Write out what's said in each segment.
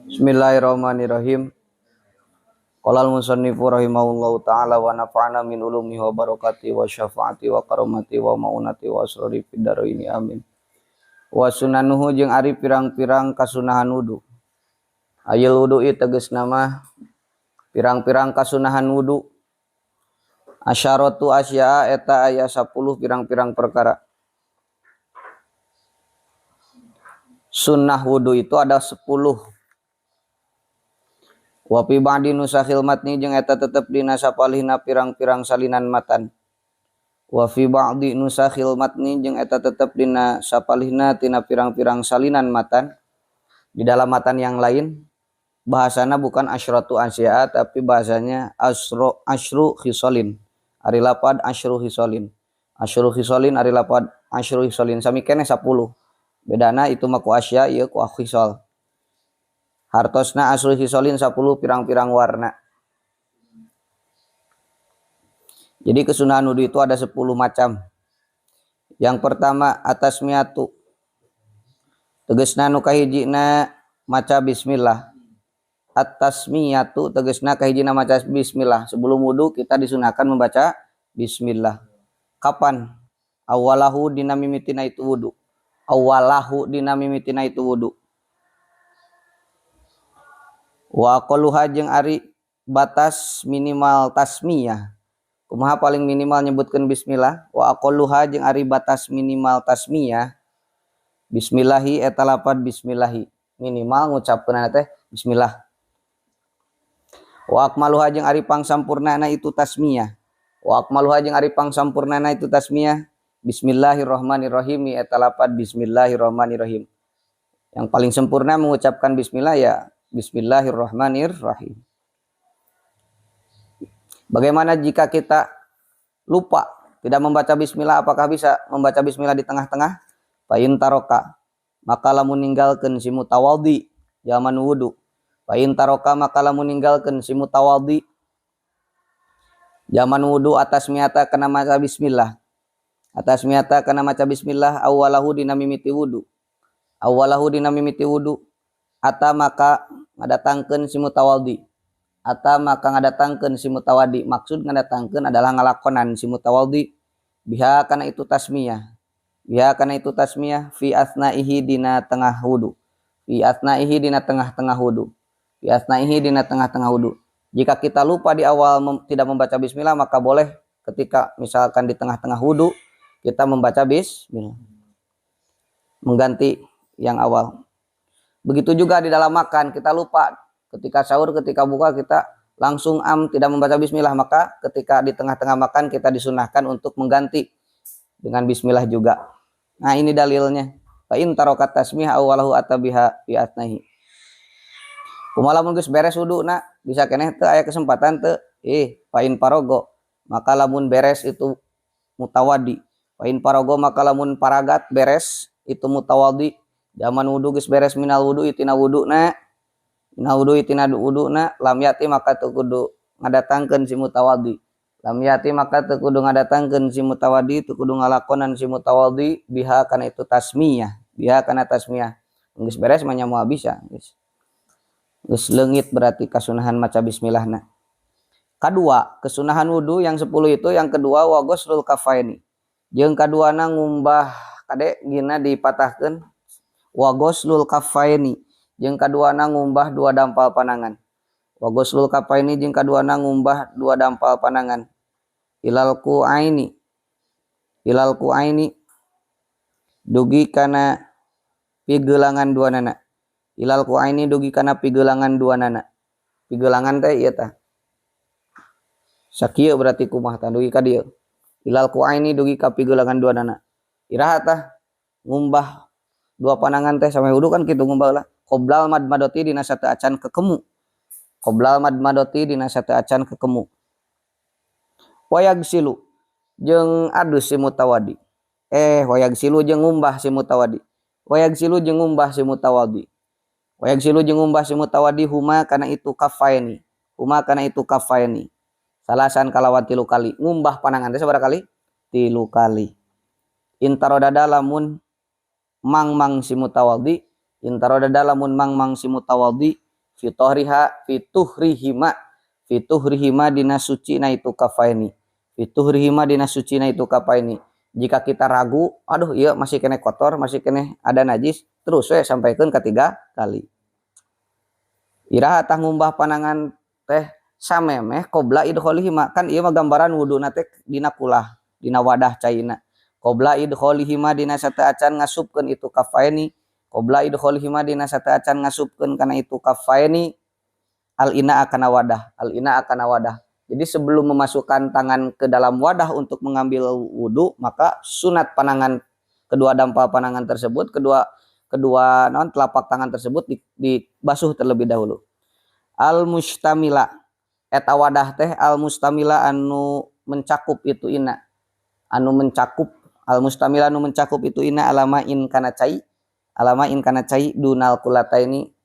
Bismillahirrahmanirrahim. Qala al-musannifu rahimahullahu ta'ala wa nafa'ana min ulumihi wa barakati wa syafaati wa karomati wa maunati wa asrori fid dharaini amin. Wa sunanuhu jeung ari pirang-pirang kasunahan wudu. Ayil wudu'i tegasna mah pirang-pirang kasunahan wudu. Asyaratu asya'a eta aya 10 pirang-pirang perkara. Sunnah wudu itu ada 10. Wa fi ba'di nusakhil matni jeung eta tetep dina sapalihna pirang-pirang salinan matan. Wa fi ba'di nusakhil matni jeung eta tetep dina sapalihna tina pirang-pirang salinan matan. Di dalam matan yang lain bahasana bukan asyratu asya'a tapi bahasanya asyru khisalin. Ari lapad asyru khisalin. Asyru khisalin ari lapad asyru khisalin sami keneh 10. Bedana itu mah ku asya ieu ku khisal. Hartosna asru khisalin 10 pirang-pirang warna. Jadi kesunahan wudu itu ada 10 macam. Yang pertama atasmiyatu. Tegasna nu kahijina maca bismillah. At-tasmiyatu tegasna kahijina maca bismillah. Sebelum wudu kita disunahkan membaca bismillah. Kapan? Awalahu dina mimitina itu wudu. Awalahu dina mimitina itu wudu. Wa aqalluha jeung ari batas minimal tasmiyah. Kumaha paling minimal nyebutkeun bismillah? Wa aqalluha jeung ari batas minimal tasmiyah. Bismillahi eta lapad bismillahi. Minimal ngucapkeunana teh bismillah. Wa akmaluha jeung ari pangsampurnana itu tasmiyah. Wa akmaluha jeung ari pangsampurnana itu tasmiyah. Bismillahirrahmanirrahim eta lapad bismillahirrahmanirrahim. Yang paling sempurna mengucapkan bismillah ya bismillahirrahmanirrahim. Bagaimana jika kita lupa tidak membaca bismillah, apakah bisa membaca bismillah di tengah-tengah? Fa in taroka maka lamun ninggalkeun si mutawaddi zaman wudu. Fa in taroka maka lamun ninggalkeun si mutawaddi zaman wudu atas miata kana maca bismillah. Atas miata kana maca bismillah awalahu dina mimiti wudu. Awalahu dina mimiti wudu. Ata maka ngadatangkeun si mutawaldi. Ata maka ngadatangkeun si mutawadi. Maksud ngadatangkeun adalah ngalakonan si mutawaldi. Biha kana itu tasmiyah. Biha kana itu tasmiyah fi asnaihi dina tengah wudu. Fi asnaihi dina tengah-tengah wudu. Fi asnaihi dina tengah-tengah wudu. Jika kita lupa di awal tidak membaca bismillah, maka boleh ketika misalkan di tengah-tengah wudu kita membaca bismillah. Mengganti yang awal. Begitu juga di dalam makan, kita lupa ketika sahur, ketika buka kita langsung tidak membaca bismillah, maka ketika di tengah-tengah makan kita disunahkan untuk mengganti dengan bismillah juga. Nah, ini dalilnya. Fa in tarokat tasmih awalahu atabiha fi atnahi. Kumaha lamun geus beres wuduna, bisa keneh teu aya kesempatan teu? Fa in parogo, maka lamun beres itu mutawadi. Fa in parogo maka lamun paragat beres itu mutawadi. Zaman wudu geus beres minal wudu itina wuduna. Minal wudu itina wuduna lam yati maka teu kudu ngadatangkeun si mutawadi. Lam yati maka teu kudu ngadatangkeun si mutawadi, teu kudu ngalakonan si mutawadi biha kana itu tasmiyah. Biha kana tasmiyah. Geus beres mah nya moal bisa geus. Geus leungit berarti kasunahan maca bismillahna. Kadua, kesunahan wudu yang 10 itu yang kedua wa ghuslul kafaini. Jeung kaduana ngumbah kade gina dipatahkeun wa ghuslul kafaini jeung kaduana ngumbah dua dampal panangan. Wa ghuslul kafaini jeung kaduana ngumbah dua dampal panangan. Ilal kuaini. Ilal kuaini dugi kana pigelangan dua nana. Ilal kuaini dugi kana pigelangan dua nana. Pigelangan teh ieu tah. Sakieu berarti kumaha tah dugi ka dieu. Ilal kuaini dugi ka pigelangan dua nana. Iraha tah ngumbah dua panangan teh sampai wudu kan kitu ngumbah lah. Qoblal madmadoti dina sateu acan kekemu. Qoblal madmadoti dina sateu acan kekemu. Wayagsilu jeung adus si mutawadi. Wayagsilu jeung ngumbah si mutawadi. Wayagsilu jeung ngumbah si mutawadi. Wayagsilu jeung ngumbah si mutawadi huma kana itu kafaini. Huma kana itu kafaini. Salasan kalawan 3 kali. Ngumbah panangan teh sabaraha kali? 3 kali. Intarodada lamun mang-mang si mutawadi, intarodada lamun mang-mang si mutawadi Fitohriha fituhrihima fituhrihima dina suci na itu kafaini. Fituhrihima dina suci na itu kafaini. Jika kita ragu, aduh iya masih kene kotor, masih kene ada najis, terus we sampaikeun ketiga kali. Iraha tah ngumbah panangan teh samemeh qobla idkholihima, kan ieu mah gambaran wuduna teh dina kulah, dina wadah caina. Qobla idkholihima dina sateuacan ngasupkeun itu kafaini, qobla idkholihima dina sateuacan ngasupkeun kana itu kafaini al ina kana wadah, al ina kana wadah. Jadi sebelum memasukkan tangan ke dalam wadah untuk mengambil wudu, maka sunat panangan kedua dampal panangan tersebut, kedua kedua non telapak tangan tersebut dibasuh terlebih dahulu. Al mustamila eta wadah teh al mustamila anu mencakup itu ina, anu mencakup al mustamila anu mencakup itu ina alama in kana cai, alama in kana cai dunal kulataini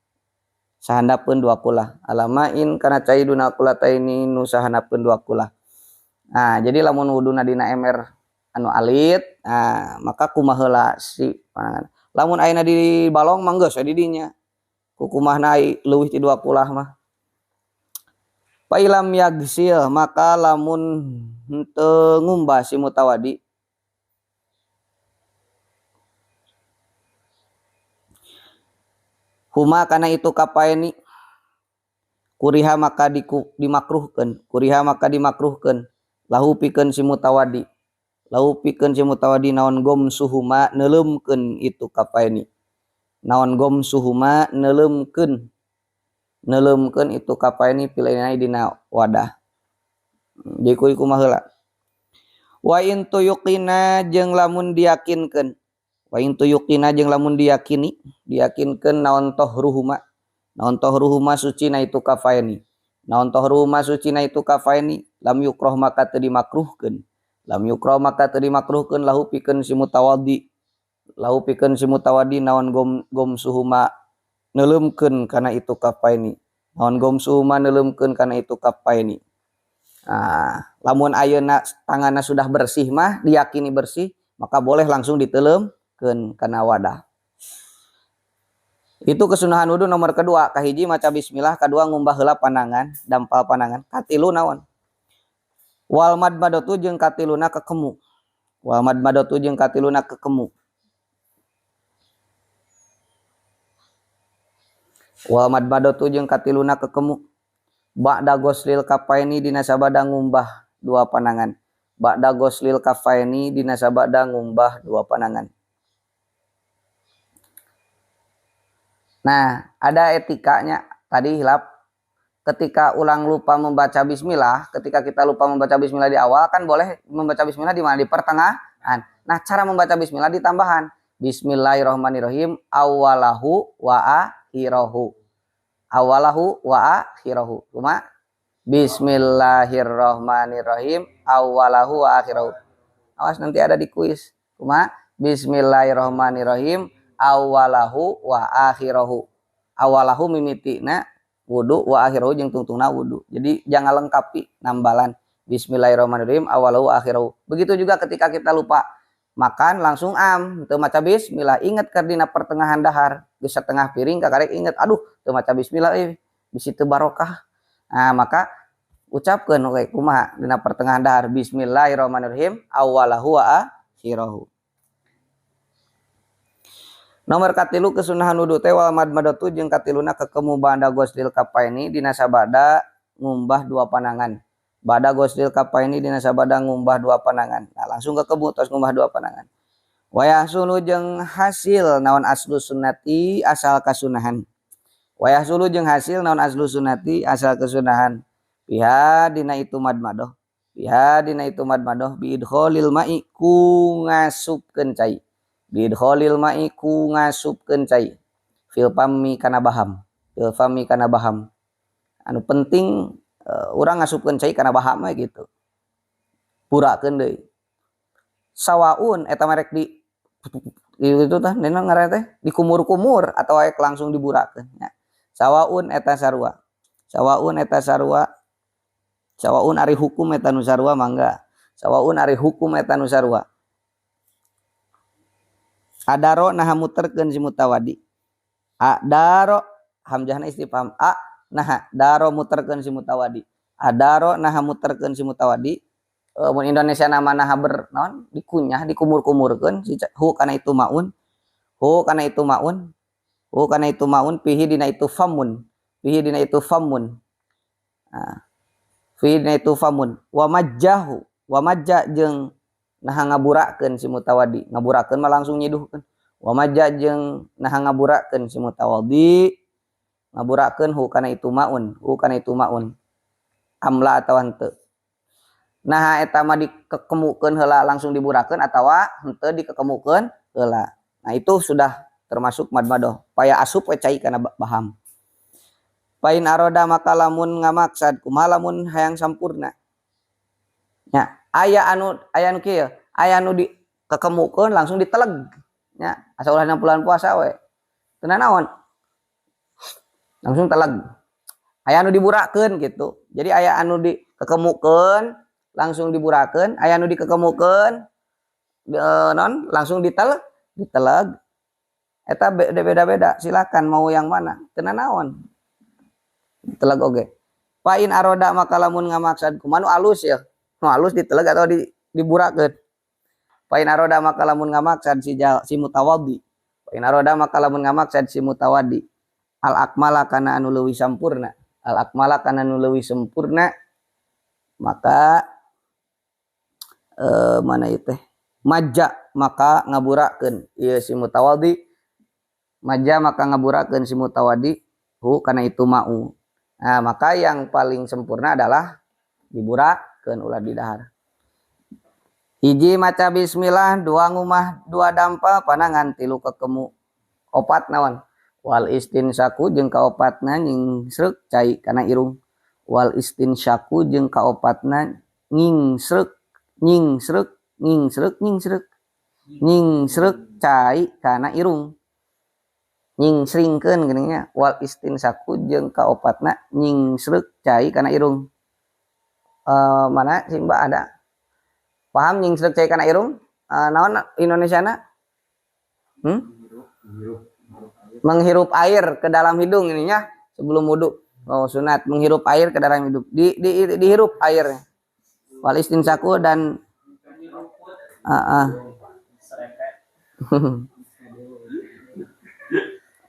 sahandapeun dua kulah, alama in kana cai dunal kulataini nu sahandapeun dua kulah. Nah, jadi lamun wuduna dina ember anu alit, nah maka kumaha heula si panangan. Lamun ayeuna di balong mah geus we di dinya. Kukumahna leuwih ti dua kulah mah. Failam yagsil maka lamun henteu ngumbah si mutawadi huma kana itu kapaeni kuriha maka dimakruhkeun, kuriha maka dimakruhkeun lahu pikeun si mutawadi, lahu pikeun si mutawadi naon gom suhuma neuleumkeun itu kapaeni, naon gom suhuma neuleumkeun, neuleumkeun itu kapaeni pilainai dina wadah. Jadi kumaha heula. Wa in tuyuqina jeung lamun diyakinkeun, wa in tuyuqina jeung lamun diyakini, diyakinkeun naon tohruhuma, naon tohruhuma sucina itu kafaini, naon tohruhuma sucina itu kafaini lam yukroh maka teu dimakruhkeun, lam yukroh maka teu dimakruhkeun lahu pikeun si mutawadi, lahu pikeun si mutawadi naon gom gom suhuma neuleumkeun kana itu kafaini, naon gom suhuma neuleumkeun kana itu kafaini. Nah, lamun ayeuna tanganna sudah bersih mah diyakini bersih maka boleh langsung diteuleumkeun kana wadah. Itu kesunahan wudu nomor kedua, kahiji maca bismillah, kadua ngumbah heula panangan, dampal panangan, katilu naon? Wal madmadatu jeung katiluna kekemu. Wal madmadatu jeung katiluna kekemu. Wal madmadatu jeung katiluna kekemu. Ba'da ghoslil kafaini dina sabada ngumbah dua panangan. Ba'da ghoslil kafaini dina sabada ngumbah dua panangan. Nah, ada etikanya tadi hilap. Ketika ulang lupa membaca bismillah, ketika kita lupa membaca bismillah di awal kan boleh membaca bismillah di mana? Di pertengahan. Nah, cara membaca bismillah ditambahan bismillahirrahmanirrahim awalahu wa akhirahu. Awalahu wa akhirahu. Cuma bismillahirrahmanirrahim awalahu wa akhirahu. Awas nanti ada di kuis. Cuma bismillahirrahmanirrahim awalahu wa akhirahu. Awalahu mimitina wudu wa akhirahu jeung tungtungna wudu. Jadi jangan lengkapi nambalan bismillahirrahmanirrahim awalahu wa akhirahu. Begitu juga ketika kita lupa makan langsung am teu maca bismillah, inget keur dina pertengahan dahar geus setengah piring kakarek inget aduh teu maca bismillah euy bisi teu barokah. Nah, maka ucapkeun we kumaha dina pertengahan dahar bismillahirrahmanirrahim awalahu wa akhirahu. Nomor katilu kesunahan wudu teh wal madmadatu jeung katiluna kekemu ba'da ghoslil kafaini dina sabada ngumbah dua panangan. Ba'da ghoslil kafaini dina sabada ngumbah dua panangan. Nah, langsung kekemu tos ngumbah dua panangan. Wa yahsulu jeung hasil naon aslu sunnati asal kasunahan. Wa yahsulu jeung hasil naon aslu sunnati asal kesunahan. Biha dina itu madmadoh. Biha dina itu madmadoh bi idkholil ma'i ku ngasupkeun cai. Bidkholil ma'i ku ngasupkeun cai fil fami kana baham, fil fami kana baham. Anu penting urang ngasupkeun cai kana baham we gitu. Purakeun deui. Sawaun eta merek di itu tah nena ngaranna teh dikumur-kumur atau aek langsung diburakeun nya. Sawaun eta sarua. Sawaun eta sarua. Sawaun ari hukum eta nu sarua mangga. Sawaun ari hukum eta nu sarua. Adaro naha muterkeun si mutawadi. Adaro hamzahna istifham a Nah, daro muterkeun si mutawadi. Adaro nah muterkeun si mutawadi. Mun Indonesia nama nah ber naon dikunyah, dikumur-kumurkeun si hu kana itu maun. Hu kana itu maun. Hu kana itu maun pihi dina itu famun. Pihi dina itu famun. Nah, fihi dina itu famun. Wa majjahu, wa majja jeung nah ngaburakeun si mutawadi. Ngaburakeun mah langsung nyiduhkeun. Wa majja jeung nah ngaburakeun si mutawadi. Ngaburakeun hu kana itu maun, hu kana itu maun. Amla atawa henteu. Nah eta mah dikekemukeun heula langsung diburakeun atawa henteu dikekemukeun heula. Nah itu sudah termasuk madmadoh. Paya asup we cai kana baham. Pain aroda maka lamun ngamaksad kumaha lamun hayang sampurna. Nya aya anu kieu, aya anu dikekemukeun langsung diteleg. Nya asa ulah bulan puasa we. Teu naon. Langsung teleg. Aya anu diburakeun gitu. Jadi aya anu dikekemukeun langsung diburakeun, aya anu dikekemukeun non langsung diteleg. Eta beda-beda, silakan mau yang mana. Teu naon. Diteleg oge. Fa in aroda maka lamun ngamaksad kumaha nu alus ya. Nu alus diteleg atau diburakeun. Fa in aroda maka lamun ngamaksad si mutawaddi. Fa in aroda maka lamun ngamaksad si mutawaddi. Al akmala kana anu leuwih sampurna. Al akmala kana anu leuwih sempurna maka mana ieu teh majja maka ngaburakeun ieu si mutawaddi. Majja maka ngaburakeun si mutawaddi hu kana itu mau. Nah, maka yang paling sempurna adalah diburakeun ulah didahar. Hiji maca bismillah, dua ngumah, dua dampa, panangan tilu kekemu, opat naon. Wal istinsaku jeung kaopatna nyingsreuk cai kana irung. Wal istinsaku jeung kaopatna nyingsreuk, nyingsreuk, nyingsreuk, nyingsreuk. Nyingsreuk cai kana irung. Nyingsringkeun geuning nya. Wal istinsaku jeung kaopatna nyingsreuk cai kana irung. Mana si Mbak ada? Paham nyingsreuk cai kana irung? Naon Indonesiana? Menghirup air ke dalam hidung ininya sebelum wudu. Oh, sunat menghirup air ke dalam hidung. Dihirup airnya. Wal istinsaku dan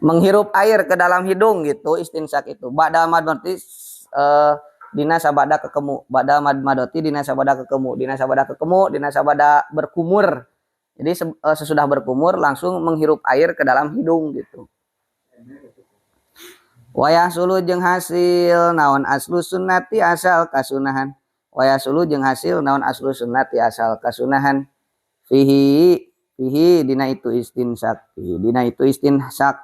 menghirup air ke dalam hidung gitu istinsak itu. Ba'da madmati dina sabada kekemu, ba'da madmadoti dina sabada kekemu, dina sabada kekemu, dina sabada berkumur. Jadi sesudah berkumur langsung menghirup air ke dalam hidung gitu. Wayah sulu jeung hasil naon aslu sunnati asal kasunahan. Wayah sulu jeung hasil naon aslu sunnati asal kasunahan. Fihi fihi dina itu istinsak, fihi dina itu istinsak.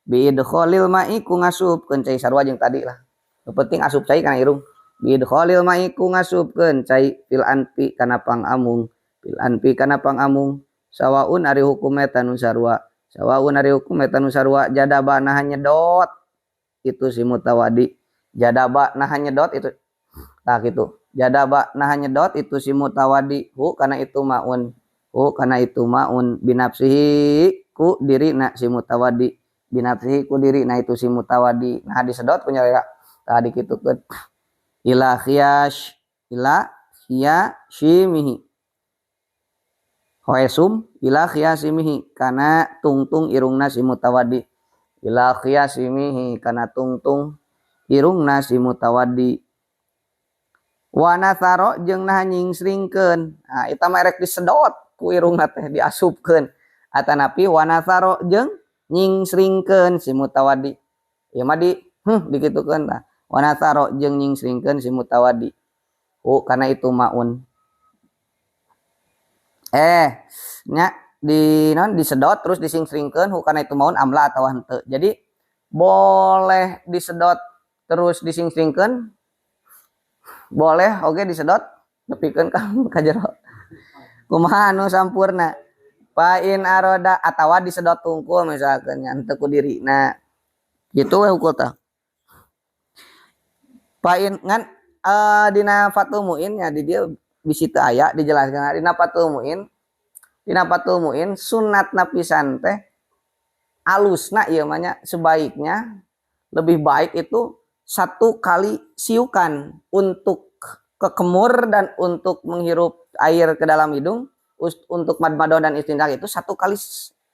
Bi idkhalil ma'i ku ngasupkeun cai sarua jeung tadi lah. Nu penting asup cai kana irung. Bi idkhalil ma'i ku ngasupkeun cai fil anfi kana pangamung, fil anfi kana pangamung. Sawaun ari hukum eta nu sarua. Sawaun ari hukum eta nu sarua jadaba nah nyedot itu si mutawadi. Jadaba nah nyedot itu. Tah kitu. Jadaba nah nyedot itu si mutawadi hu kana itu maun. Hu kana itu maun binafsihi ku dirina si mutawadi. Binafsihi ku dirina itu si mutawadi. Nah disedot punya lera. Tah dikitukeun. Ila khiyash ila khiyashimihi. Hoesum ila khiyasimihi kana tungtung irungna si mutawadi. Ila khiyasimihi kana tungtung irungna si mutawadi. Wa natharo jeung nah nyingsringkeun. Nah eta mah erek disedot ku irungna teh diasupkeun. Atanapi wa natharo jeung nyingsringkeun si mutawadi. Ieu mah di dikitukeun tah. Wa natharo jeung nyingsringkeun si mutawadi. Hu kana itu maun. Nya di non disedot terus disingsringkeun hu kana itu maun amla atawa henteu. Jadi boleh disedot terus disingsringkeun. Boleh oge disedot nepikeun ka jero. Kumaha anu sampurna? Fa in aroda atawa disedot tungkul misalkan nya henteu ku dirina. Kitu we hukum tah. Fa in ngan dina Fathul Muin nya di dieu bisi teu aya dijelaskeun dina Fathul Muin. Dina Fathul Muin sunatna pisan teh alusna ieu mah nya sebaiknya lebih baik itu satu kali siukan untuk kekemur dan untuk menghirup air ke dalam hidung, untuk madmadoh dan istinsyaq itu satu kali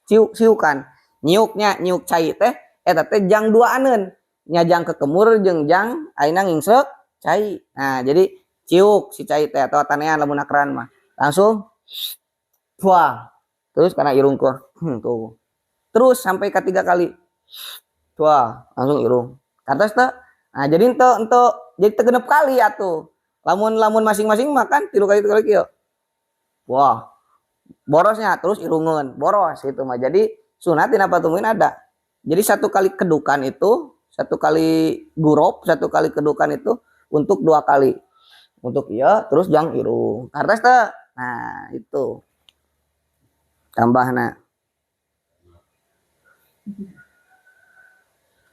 siukan. Nyiuknya nyiuk cai teh eta teh jang duaaneun, nya jang kekemur jeung jang ayeuna ngingsreuk cai. Nah, jadi ciuk si cai teh atau tanean lamun keran mah. Langsung wah, terus karena irung ke tuh. Terus sampai ke 3 kali. Wah, langsung irung. Katos teh. Nah, jadi ente jadi teu genep kali atuh. Lamun masing-masing makan 3 kali 3 kali kieu. Wah, borosnya terus irungeun, boros gitu mah. Jadi sunat dina Fathul Muin ada. Jadi satu kali kedukan itu, satu kali gurop, satu kali kedukan itu untuk 2 kali. Untuk iya terus jang irung. Kartos teh. Nah, itu. Tambahna.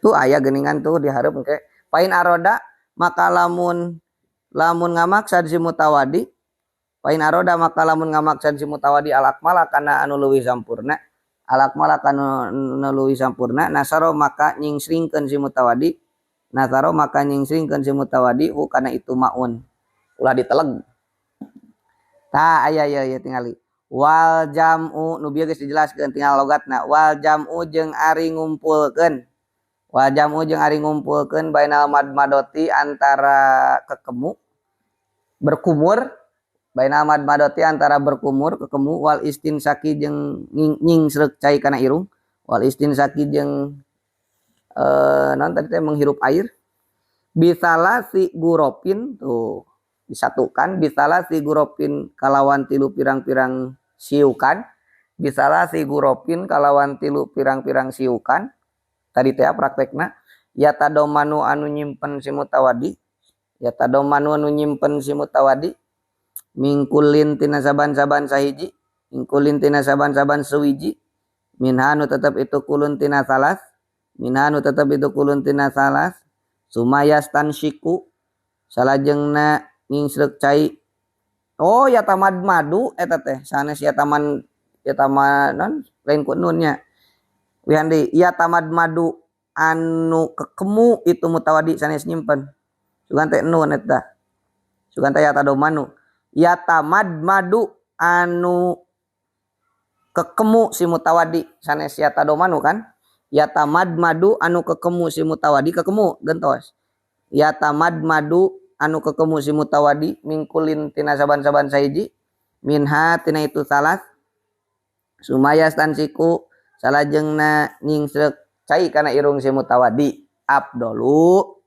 Tuh aya geuningan tuh dihareup engke. Pain aroda maka lamun ngamaksad si mutawadi, pain aroda maka lamun ngamaksad si mutawadi alakmala kana anu leuwih sampurna, alakmala kana anu leuwih sampurna, nasaro maka nyingsringkeun si mutawadi, nasaro maka nyingsringkeun si mutawadi hu kana itu maun, ulah diteleg. Tah aya ieu tingali. Wal jam'u nu bieu geus dijelaskeun tinggal logatna. Wal jam'u jeung ari ngumpulkeun. Wal jam'u jeung ari ngumpulkeun bainal madmadoti antara kekemu berkumur, bainal madmadoti antara berkumur kekemu wal istinsaki jeung nyingsreuk cai kana irung, wal istinsaki jeung naon tadi teh menghirup air bisalasi guropin tuh disatukan bisalasi guropin kalawan tilu pirang-pirang siukan, bisalasi guropin kalawan tilu pirang-pirang siukan. Tadi teh praktekna yatadomanu anu nyimpen si mutawadi, yatadomanu anu nyimpen si mutawadi mingkulin tina saban-saban sahiji, mingkulin tina saban-saban suwiji, minhanu tetep itu kulun tina salas, minhanu tetep itu kulun tina salas, sumayas tansyiku salajengna ngingsreuk cai. Oh yatamad madu eta teh sanes yataman yataman non lain ku nunnya. Wihan deui yatamad madu anu kekemu itu mutawadi sanes nyimpen. Sugan teh nun eta. Sugan teh yatadomanu. Yatamad madu anu kekemu si mutawadi sanes yatadomanu kan. Yatamad madu anu kekemu si mutawadi kekemu gentos. Yatamad madu anu kekemu si mutawadi mingkulin tina saban-saban sahiji minha tina itu salas sumayas tansiku salajengna nyingsreuk cai kana irung si mutawadi abdolu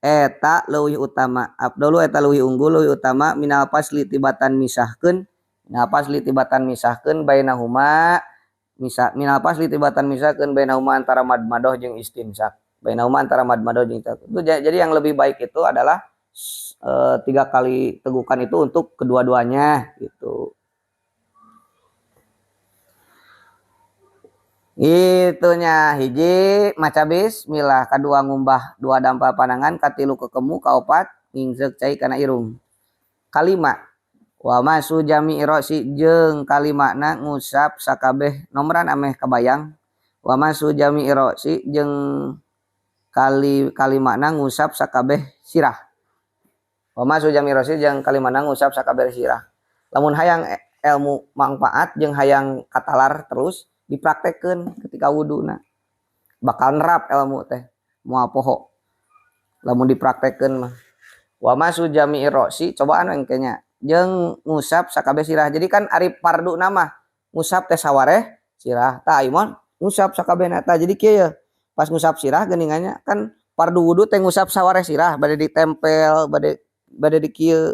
eta leuwih utama, abdolu eta leuwih unggul leuwih utama minal fasli tibatan misahkeun, minal fasli tibatan misahkeun bainahuma misa minal fasli tibatan misahkeun bainahuma antara madmadoh jeung istinsak, bainahuma antara madmadoh jeung istinsak. Itu jadi yang lebih baik itu adalah 3 kali tegukan itu untuk kedua-duanya gitu. Itunya hiji maca bismillah, kadua ngumbah dua dampal panangan, katilu kekemu, kaopat ngingsreuk cai kana irung. Kalima wa masu jami'i ra'si jeung kalimana ngusap sakabeh nomoran ameh kabayang. Wa masu jami'i ra'si jeung kalimana ngusap sakabeh sirah. Wa masu jami'i ra'si jeung kalimana ngusap sakabeh sirah. Lamun hayang ilmu manfaat jeung hayang katalar terus dipraktekkeun ketika wuduna bakal nerap ilmu teh moal poho lamun dipraktekkeun mah. Wa masu jami'i ra'si cobaan engke nya jeung ngusap sakabeh sirah. Jadi kan ari fardu mah ngusap teh sawareh sirah tah ieu mah ngusap sakabehna tah. Jadi kieu ye pas ngusap sirah geuningannya kan fardu wudu teh ngusap sawareh sirah bade ditempel bade di kieu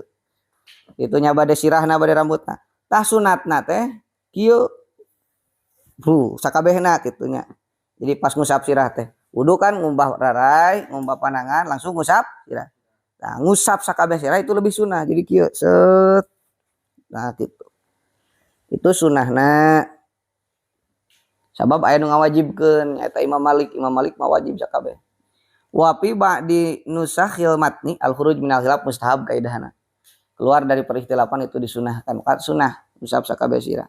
kitu nya bade sirahna bade rambutna. Tah sunatna teh kieu sakabehna kitu nya. Jadi pas ngusap sirah teh wudu kan ngumbah rarai, ngumbah panangan langsung ngusap sirah. Nah, ngusap sakabeh sirah itu lebih sunah. Jadi kieu set. Nah gitu. Itu sunahna. Sabab aya nu ngawajibkeun eta Imam Malik, Imam Malik mah wajib sakabeh. Wa fi ba'di nusakhil matni al khuruj minal khilaf mustahab kaidahna. Keluar dari perikhtilafan itu disunahkan. Maka sunah ngusap sakabeh sirah.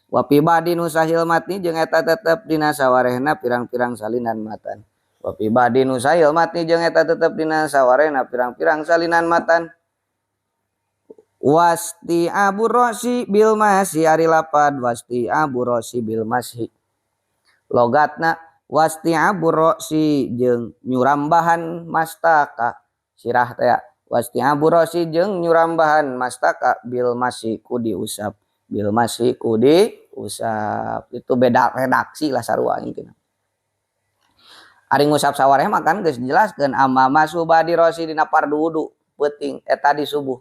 Wa fi ba'di nusahil matni jeung eta tetep dina sawarehna pirang-pirang salinan matan. Wa fi ba'di nusail matni jeung eta tetep dina sawarehna pirang-pirang salinan matan. Wasti abu rosi bil masi ari lapad wasti abu rosi bil masi logatna wasti abu rosi jeung nyurambahan mastaka sirah teh wasti abu rosi jeung nyurambahan mastaka bil masi ku diusap bil masi ku diusap. Itu beda redaksi lah sarua intina. Ari ngusap sawareh mah kan geus dijelaskeun amma masuba di rosi dina fardu wudu peuting eta di subuh.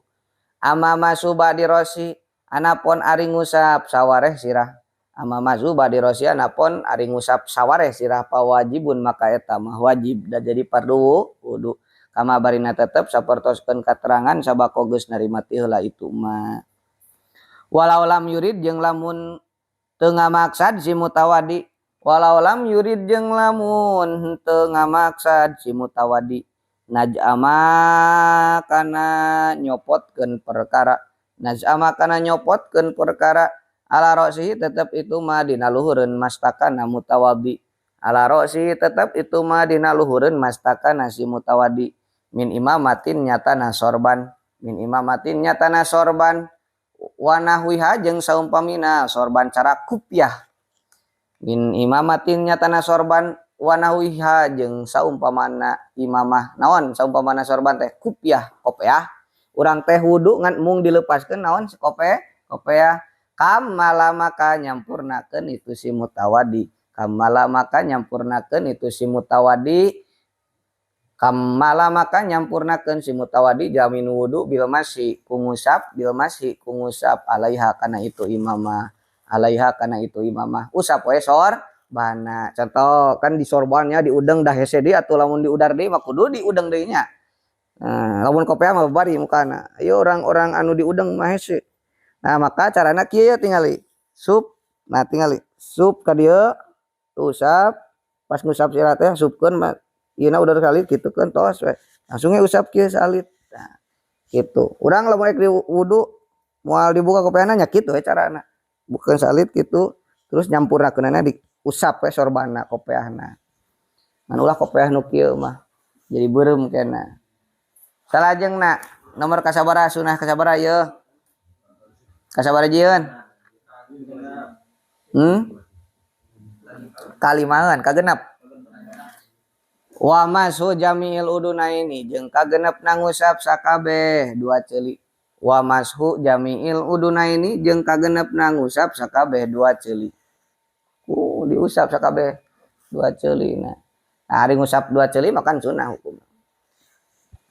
Amma masuba di rosi anapon ari ngusap sawareh sirah. Amma masuba di rosi anapon ari ngusap sawareh sirah pawajibun maka eta mah wajib da jadi fardu wudu. Kama barina tetep sapertoskeun katerangan sabako geus narima ti heula itu mah. Walau lam yurid jeung lamun teu ngamaksad si mutawadi. Walau lam yurid jeung lamun teu ngamaksad si mutawadi. Naj'ama kana nyopotkeun perkara. Naj'ama kana nyopotkeun perkara ala ro'sihi tetep itu mah dina luhureun mastakana mutawadi. Ala ro'sihi tetep itu mah dina luhureun mastakana si mutawadi. Min imamatin nyatana sorban. Min imamatin nyatana sorban. Wa nahwiha jeung saumpamina sorban cara kupiah. Min imamatin nyatana sorban wa nahwiha jeung saumpamana imamah. Naon saumpamana sorban teh kupiah, kopiah. Urang teh wudu ngan mung dilepaskeun naon kopiah. Kamala maka nyampurnakeun itu si mutawadi. Kamala maka nyampurnakeun itu si mutawadi. Kamala maka nyampurnakeun si mutawadi jamin wudu bil masi kungusap bil masi kungusap alaiha kana itu imamah. Alaiha kana itu imamah. Usap we sor bana. Contoh kan di sorbannya diudeng dah hese deui atuh lamun diudar deui mah kudu diudeng deui nya. Nah, lamun kopiah mah bari mukana. Ayo orang-orang anu diudeng mah hese. Nah, maka carana kieu ya tingali. Sup. Nah, tingali. Sup ka dieu usap. Pas ngusap sirah teh supkeun mah ieuna udah salit kitu keun tos we. Langsung we usap kieu salit. Nah, kitu. Urang lamun rek di wudu moal dibuka kopiahna nya kitu we carana. Bukeun salit kitu terus nyampurnakeunana di usap we sorbana kopiahna. Ngan ulah kopiah nu kieu mah jadi beureum kena. Salajengna nomor kasabaraha sunah kasabaraha ieu? Kasabaraha jieun? Kalimaeun kagenep. Wa masu jami'il udunaini jeung kagenepna ngusap sakabeh dua ceuli. Wa mashu jami'il udunaini jeung kagenepna ngusap sakabeh dua ceuli. Diusap sakabeh dua ceuli. Nah, ari ngusap dua ceuli mah kan sunah hukum.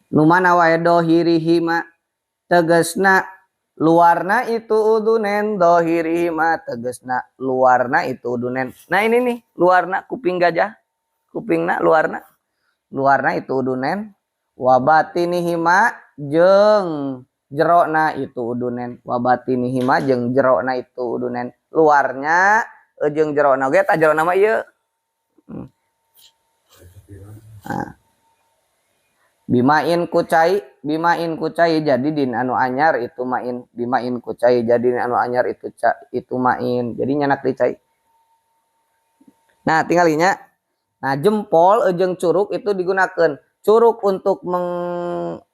Nu mana wae dohirihima tegasna luarna itu udunen dohirihima tegasna luarna itu udunen. Nah ini nih luarna kuping gajah kupingna luarna luarna itu udunen wa batinihima jeung jerona itu udunen wa batinihima jeung jerona itu udunen luarnya jeung jerona oge ta jerona mah ieu. Nah. Bimain kucai jadi din anu anyar itu main bimain kucai jadi din anu anyar itu ca, itu main jadi nyanak dicai. Nah tinggalinya. Nah jempol jeung curuk itu digunakan curuk untuk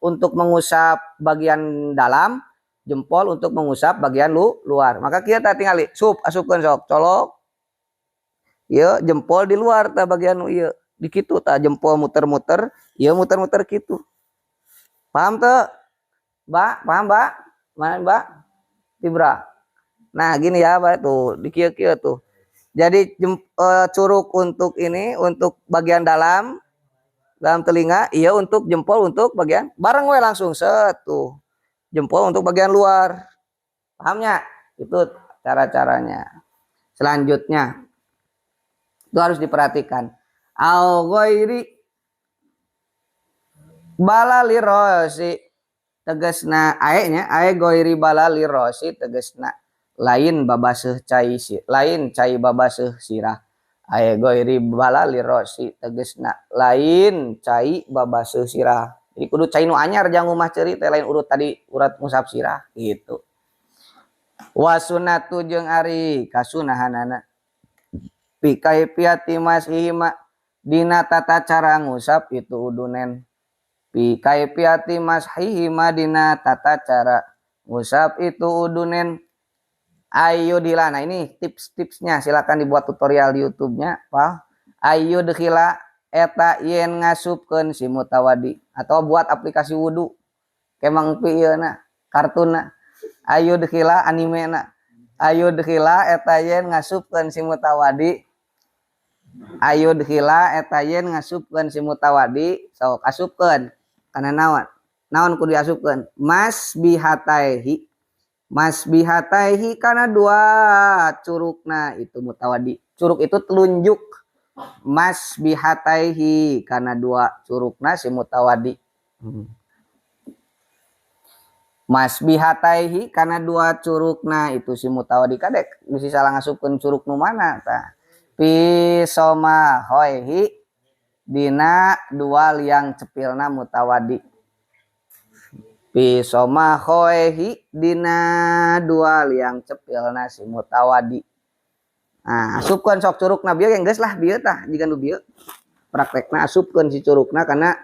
untuk mengusap bagian dalam, jempol untuk mengusap bagian luar. Maka kita tingali sup asupkeun sok colok. Ieu jempol di luar tah bagian nu ieu. Di kitu tah jempol muter-muter, ieu muter-muter kitu. Paham teu? Mbak, paham, Mbak? Mana, Mbak? Tibra. Nah, gini ya, Mbak tuh, di kieu-kieu tuh. Jadi curuk untuk ini untuk bagian dalam dalam telinga, iya untuk jempol untuk bagian bareng we langsung set tuh. Jempol untuk bagian luar. Pahamnya? Itu cara-caranya. Selanjutnya itu harus diperhatikan. Al ghairi balalirosi tegasna ae nya ae ghairi balalirosi tegasna lain babaseuh cai si, lain cai babaseuh sirah ae ghairi balalirosi tegasna lain cai babaseuh sirah. Jadi kudu cai nu anyar jang rumah ceuri teh lain urut tadi urat ngusap sirah gitu. Wasunatu jeung ari kasunahanana bi kaifiati masihima dina tata cara ngusap itu udunen pi kaifiati mashihi madina tata cara ngusap itu udunen ayo dila. Nah ini tips-tipsnya silakan dibuat tutorial di YouTube-nya Pak. Ayo dekhila eta yen ngasupkeun si mutawadi atau buat aplikasi wudu kemang pi ieu na kartuna ayo dekhila anime na ayo dekhila eta yen ngasupkeun si mutawadi ayo dekhila eta yen ngasupkeun si mutawadi sok asupkeun kana naon naon kudu diasupkeun mas bihataihi kana dua curukna itu mutawadi. Curuk itu telunjuk. Mas bihataihi kana dua curukna si mutawadi. Mas bihataihi kana dua curukna itu si mutawadi. Kadek bisi salah ngasupkeun curuk nu mana tah. Fi somahoihi dina dua liang cepilna mutawadi. Fi somahoihi dina dua liang cepilna si mutawadi. Nah, asupkeun sok curukna bieu geus lah bieu tah jiga nu bieu. Praktekna asupkeun si curukna kana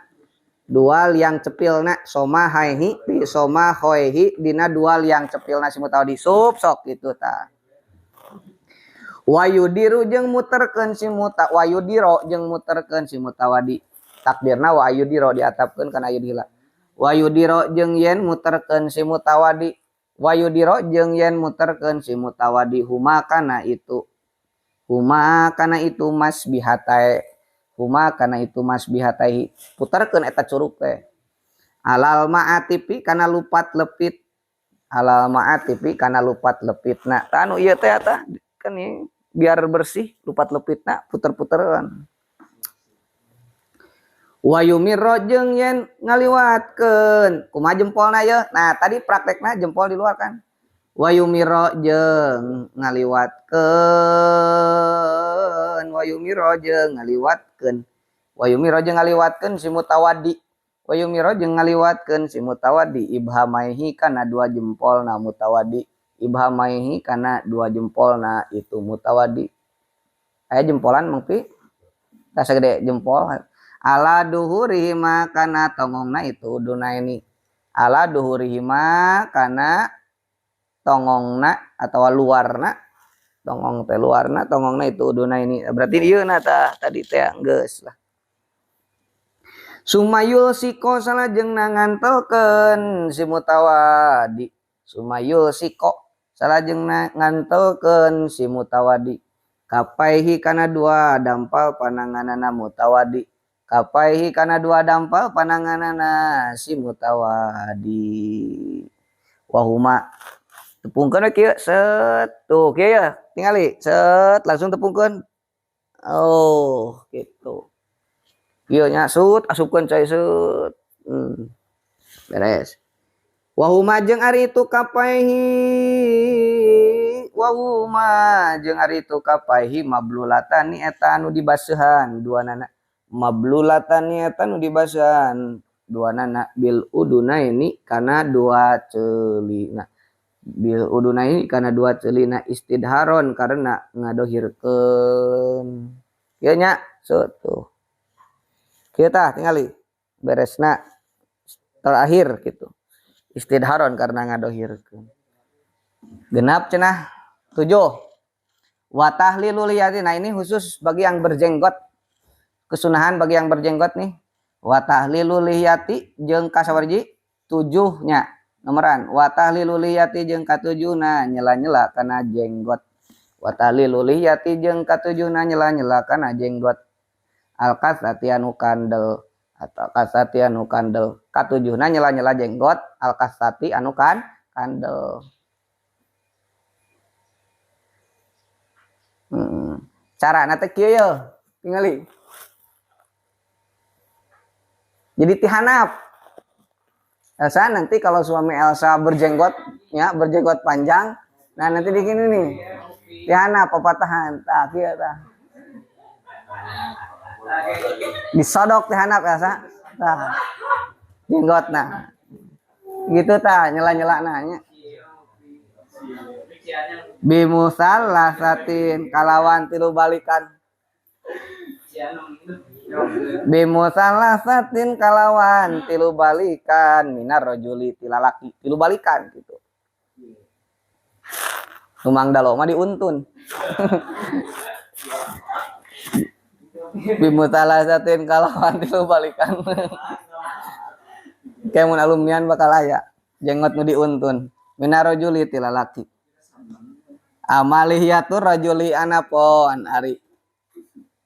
dua liang cepilna somahaihi fi somahoihi dina dua liang cepilna si mutawadi sup sok kitu tah. Wayudiru jeung muterkeun si muta wayudiro jeung muterkeun si mutawadi. Takdirna wayudiro diatapkeun kana ayudila. Wayudiro jeung yen muterkeun si mutawadi. Wayudiro jeung yen muterkeun si mutawadi huma kana itu. Huma kana itu mas bihatai. Huma kana itu mas bihatai. Puterkeun eta curug teh. Alal ma'atipi kana lupat lepit. Alal ma'atipi kana lupat lepitna. Tah anu ieu teh eta kan ieu biar bersih lupat lepitna puter-puteran. Wayumirro jeung yen ngaliwatkeun. Kumaha jempolna yeuh? Nah, tadi praktekna jempol di luar kan. Wayumiro jeung ngaliwatkeun, wayumiro jeung ngaliwatkeun, wayumiro jeung ngaliwatkeun si mutawadi, wayumiro jeung ngaliwatkeun si mutawadi ibhamaihi kana dua jempolna mutawadi, ibhamaihi kana dua jempolna itu mutawadi. Aya jempolan Mang Pi? Tah sagede jempol. Ala duhurihima kana tongongna itu udunaini. Ala duhurihima kana tongongna atau luarna, tongong teh luarna, tongongna itu uduna ini. Berarti ieu na tah tadi teh geus lah. Sumayul siko salajengna ngantelkeun si mutawadi. Sumayul siko salajengna ngantelkeun si mutawadi. Kapaihi kana dua dampal pananganana mutawadi. Kapaihi kana dua dampal pananganana si mutawadi. Wahuma tepungkeun we kieu set tuh kieu ya tingali set langsung tepungkeun. Oh gitu kieu nya sut asupkeun cai set. Beres. Wahuma jeung ari itu kapaihi, wahuma jeung ari itu kapaihi mablulatani eta anu dibaseuhan dua nana, mablulatani eta anu dibaseuhan dua nana bil udunaini kana dua ceulina. Bil udunai kana dua celina istidharon karena ngadohirkeun. Ieu nya tuh. Kieu tah tingali beresna terakhir gitu. Istidharon karena ngadohirkeun. Genap cenah 7. Wa tahlilul liyati. Nah ini khusus bagi yang berjenggot. Kesunahan bagi yang berjenggot nih. Wa tahlilul liyati jeung kasawarji 7 nya. Nomoran wa tahlilul liyati jeung katujuhna nyela-nyela kana jenggot. Wa tahlilul liyati jeung katujuhna nyela-nyela kana jenggot. Al kasati anu kandel atau kasati anu kandel. Katujuhna nyela-nyela jenggot al kasati anu kandel. Carana teh kieu yeuh, tingali. Jadi tihanap. Elsa nanti kalau suami Elsa berjenggot ya, berjenggot panjang, nah nanti di gini nih. Tihanap papatahan, tah kieu tah. Disodok tihanap Elsa. Tah. Jenggotna. Gitu tah nyela-nyela nanya. Bimusallasatin kalawan tilu balikan. Bimusalasatin kalawan tilu balikan minar rajuli ti lalaki, tilu balikan gitu. Numang dalo mah diuntun. Bimusalasatin kalawan tilu balikan. Kayak mun alumnian bakal aya jenggot nu diuntun minar rajuli ti lalaki. Amalihiyatur rajuli anapon ari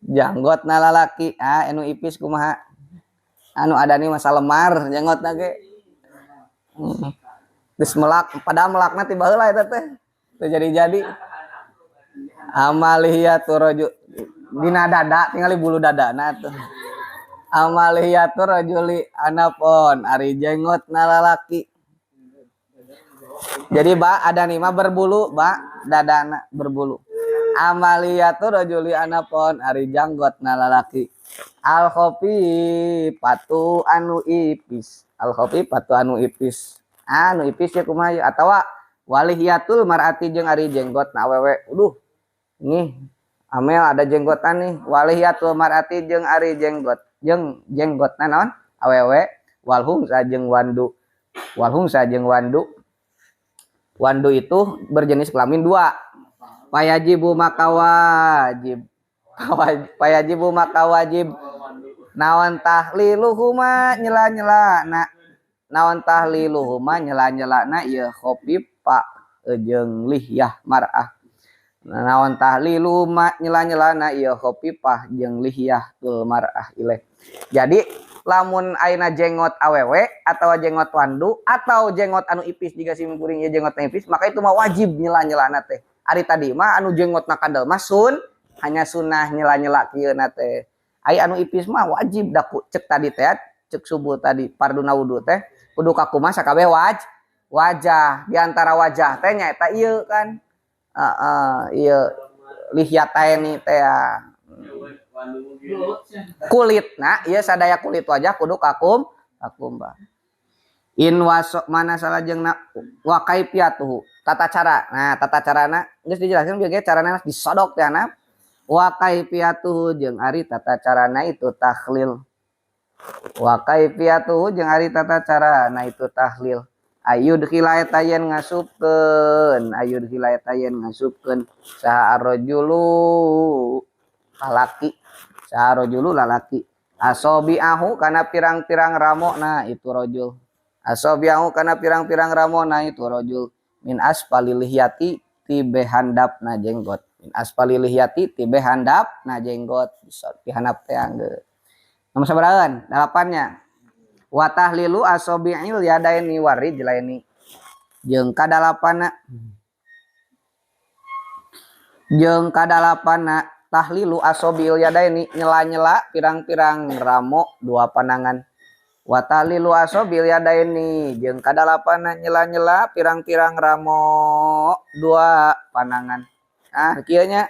janggot na lalaki, ah anu ipis kumaha, anu adani masa lemar jenggot na ge. Geus melak, padahal melakna ti baheula eta teh. Teu jadi-jadi. Amalihiyatur rajul dina dada tingali bulu dadana tuh. Amalihiyatur rajuli anapon ari jenggot na lalaki. Jadi ba adani mah berbulu, ba dadana berbulu. Amaliyatur rajuli anapon ari janggot na lalaki. Al khofi patu anu ipis. Al khofi patu anu ipis. Anu ipis ya kumaha ya atawa walihiyatul mar'ati jeung ari jenggot na awewe. Aduh, nih Amel ada jenggotan nih. Walihiyatul mar'ati jeung ari jenggot jeung jenggotna naon? Awewe walhum sajeng wandu. Walhum sajeng wandu. Wandu itu berjenis kelamin dua. Payajibu maka wajib. Payajibu maka wajib. Naon tahliluhuma nyela-nyela na. Naon tahliluhuma nyela-nyela na ieu khofifa jeung lihyah mar'ah. Naon tahliluhuma nyela-nyela na ieu khofifah jeung lihyah tul mar'ah ilaih. Jadi lamun ayeuna jenggot awewe atau jenggot wandu atau jenggot anu ipis jika si kuring ieu jenggot ipis maka itu mah wajib nyela-nyelana teh. Ari tadi mah anu jenggotna kadal mah sun hanya sunah nyela-nyela kieu na teh. Ai anu ipis mah wajib daku cek tadi teh cek subuh tadi farduna wudu teh kudu kakumaha sakabeh wajah di antara wajah teh nyaeta ieu kan. Ieu lihyataini teh ya. Kulit nah ieu sadaya kulit wajah kudu kakum bah. In waso mana salajengna wa kaifiyatuhu tata cara. Nah tata carana geus dijelaskeun bieu ge carana disodok teh ana wa kaifiyatuhu jeung ari tata carana itu tahlil. Wa kaifiyatuhu jeung ari tata carana itu tahlil. Ayud khila eta yen ngasupkeun, ayud khila eta yen ngasupkeun saha arrajulu lalaki, saha rajulu lalaki. Asobi'ahu kana pirang-pirang ramona itu rajul. Asobi'ahu kana pirang-pirang ramona itu rajul min asfali lihyati tibe handapna jenggot. Min asfali lihyati tibe handapna jenggot di handap teh angge. Nomor sabaraha? Dalapannya. Wa tahlilu asobi'il yadaini warijlaini. Jeung kadalapana. Jeung kadalapana tahlilu asobi'il yadaini nyela-nyela pirang-pirang ramo dua panangan. Wa tahlilu asobi'il yadaini jeung kadalapana nyela-nyela pirang-pirang ramo dua panangan. Ah kieu nya.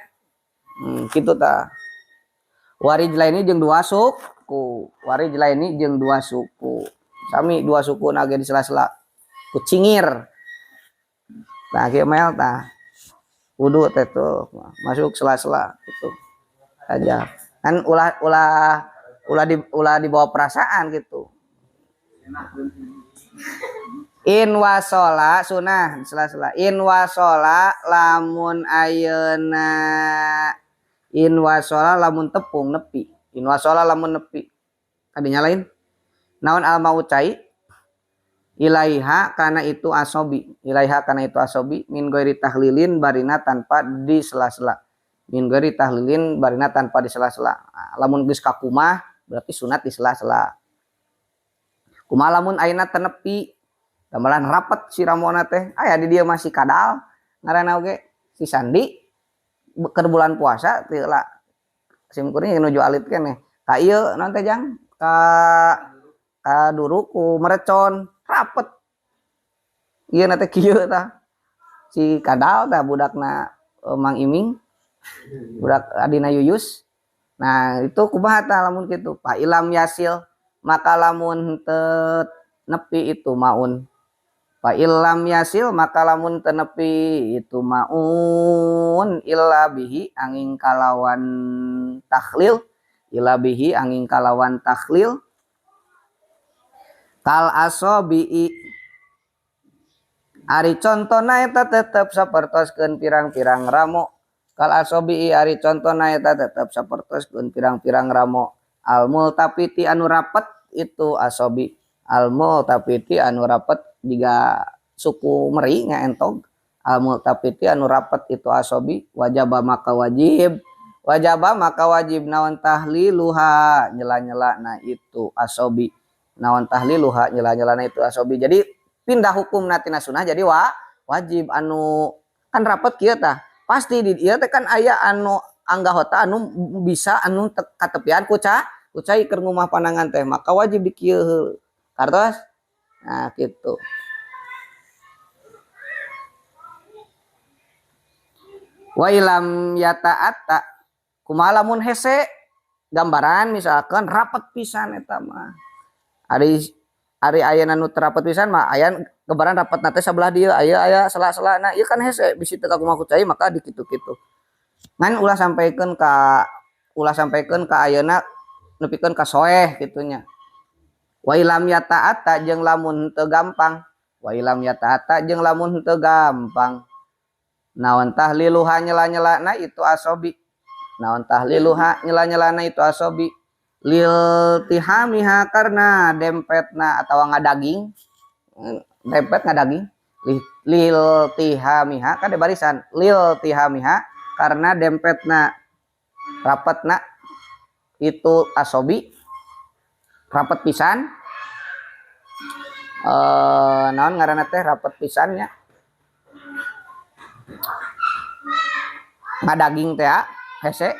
Kitu tah. Warijlaini jeung dua suku. Warijlaini jeung dua suku. Sami dua suku na ge di sela-sela ku cingir. Tah kieu mel tah. Wudu teh tuh masuk sela-sela gitu aja. Kan ulah dibawa perasaan gitu. In wasola sunah sela-sela. In wasola lamun ayeuna in wasola lamun tepung nepi. In wasola lamun nepi. Kadinya lain. Naon al mau cai ilaiha kana itu asobi. Ilaiha kana itu asobi min ghairi tahlilin barina tanpa disela-sela. Min ghairi tahlilin barina tanpa disela-sela. Nah, lamun geus kakumah berarti sunat disela-sela. Kumaha lamun ayeuna tenepi gamelan rapet si ramona teh aya di dieu masih kadal ngaranna oge si Sandi keur bulan puasa teu lah sim kuring nuju alit keneh ka ieu naon teh jang ka duru ku merecon rapet ieu na teh kieu tah si kadal tah budakna Mang Iming budak adina Yuyus. Nah itu kumaha tah lamun kitu fa ilam yasil maka lamun teu nepi itu maun. Fa illam yasil maka lamun teu nepi itu maun illa bihi angin kalawan tahlil Ila bihi angin kalawan takhlil kal asobi'i ari contona eta tetep sapertoskeun pirang-pirang ramo kal asobi'i ari contona eta tetep sapertoskeun pirang-pirang ramo al multafiti anu rapet itu asobi al multafiti anu rapet jiga suku meri ngaentog al multafiti anu rapet itu asobi wajaba maka wajib wajaba maka wajib naon tahliluha nyela-nyela na itu asobi naon tahliluha nyela-nyela na itu asobi. Jadi pindah hukum tina sunah jadi wajib anu kan rapet kieu tah pasti di ieu teh kan aya anu anggahota anu bisa anu katepian ku cai keur ngumah panangan teh maka wajib di kieu kartos. Nah gitu. Wa ilam yata'atta kumaha lamun hese gambaran misalkan rapet pisan eta mah ari aya nu rapet pisan mah aya gambaran rapetna teh sabelah dieu aya aya sela-selana ieu kan hese bisi teu kakumaha ku cai maka dikitu-kitu ngan ulah sampaikan ka ayeuna nepikeun ka soeh kitu nya. Wa ilam yata'atta jeung lamun teu gampang wa ilam yata'atta jeung lamun teu gampang naon tahliluha nyela-nyelana itu asobi naon tahliluha nyela-nyelana itu asobi lil tihamiha karena dempetna atau ngadaging dempet ngadaging lil tihamiha kan di barisan lil tihamiha karena dempetna rapetna itu asobi rapet pisan naon ngaranna teh rapet pisannya ngadaging teh hese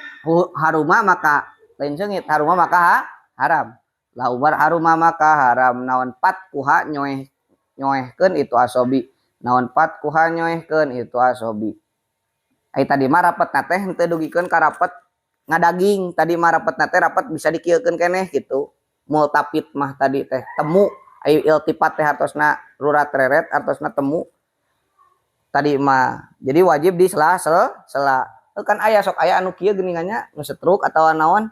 haruma maka lain seungit haruma maka haram la ubar haruma maka haram naon pat kuha nyoeh nyoehkeun itu asobi naon pat kuha nyoehkeun itu asobi. Ai tadi mah rapetna teh henteu dugikeun ka rapet ngadaging tadi mah rapetna teh rapet bisa dikieukeun keneh gitu multafit mah tadi teh temu ai iltifat teh hartosna rurat reret hartosna temu tadi mah jadi wajib di sela sela kan aya sok aya anu kieu geuningannya nu setruk atawa naon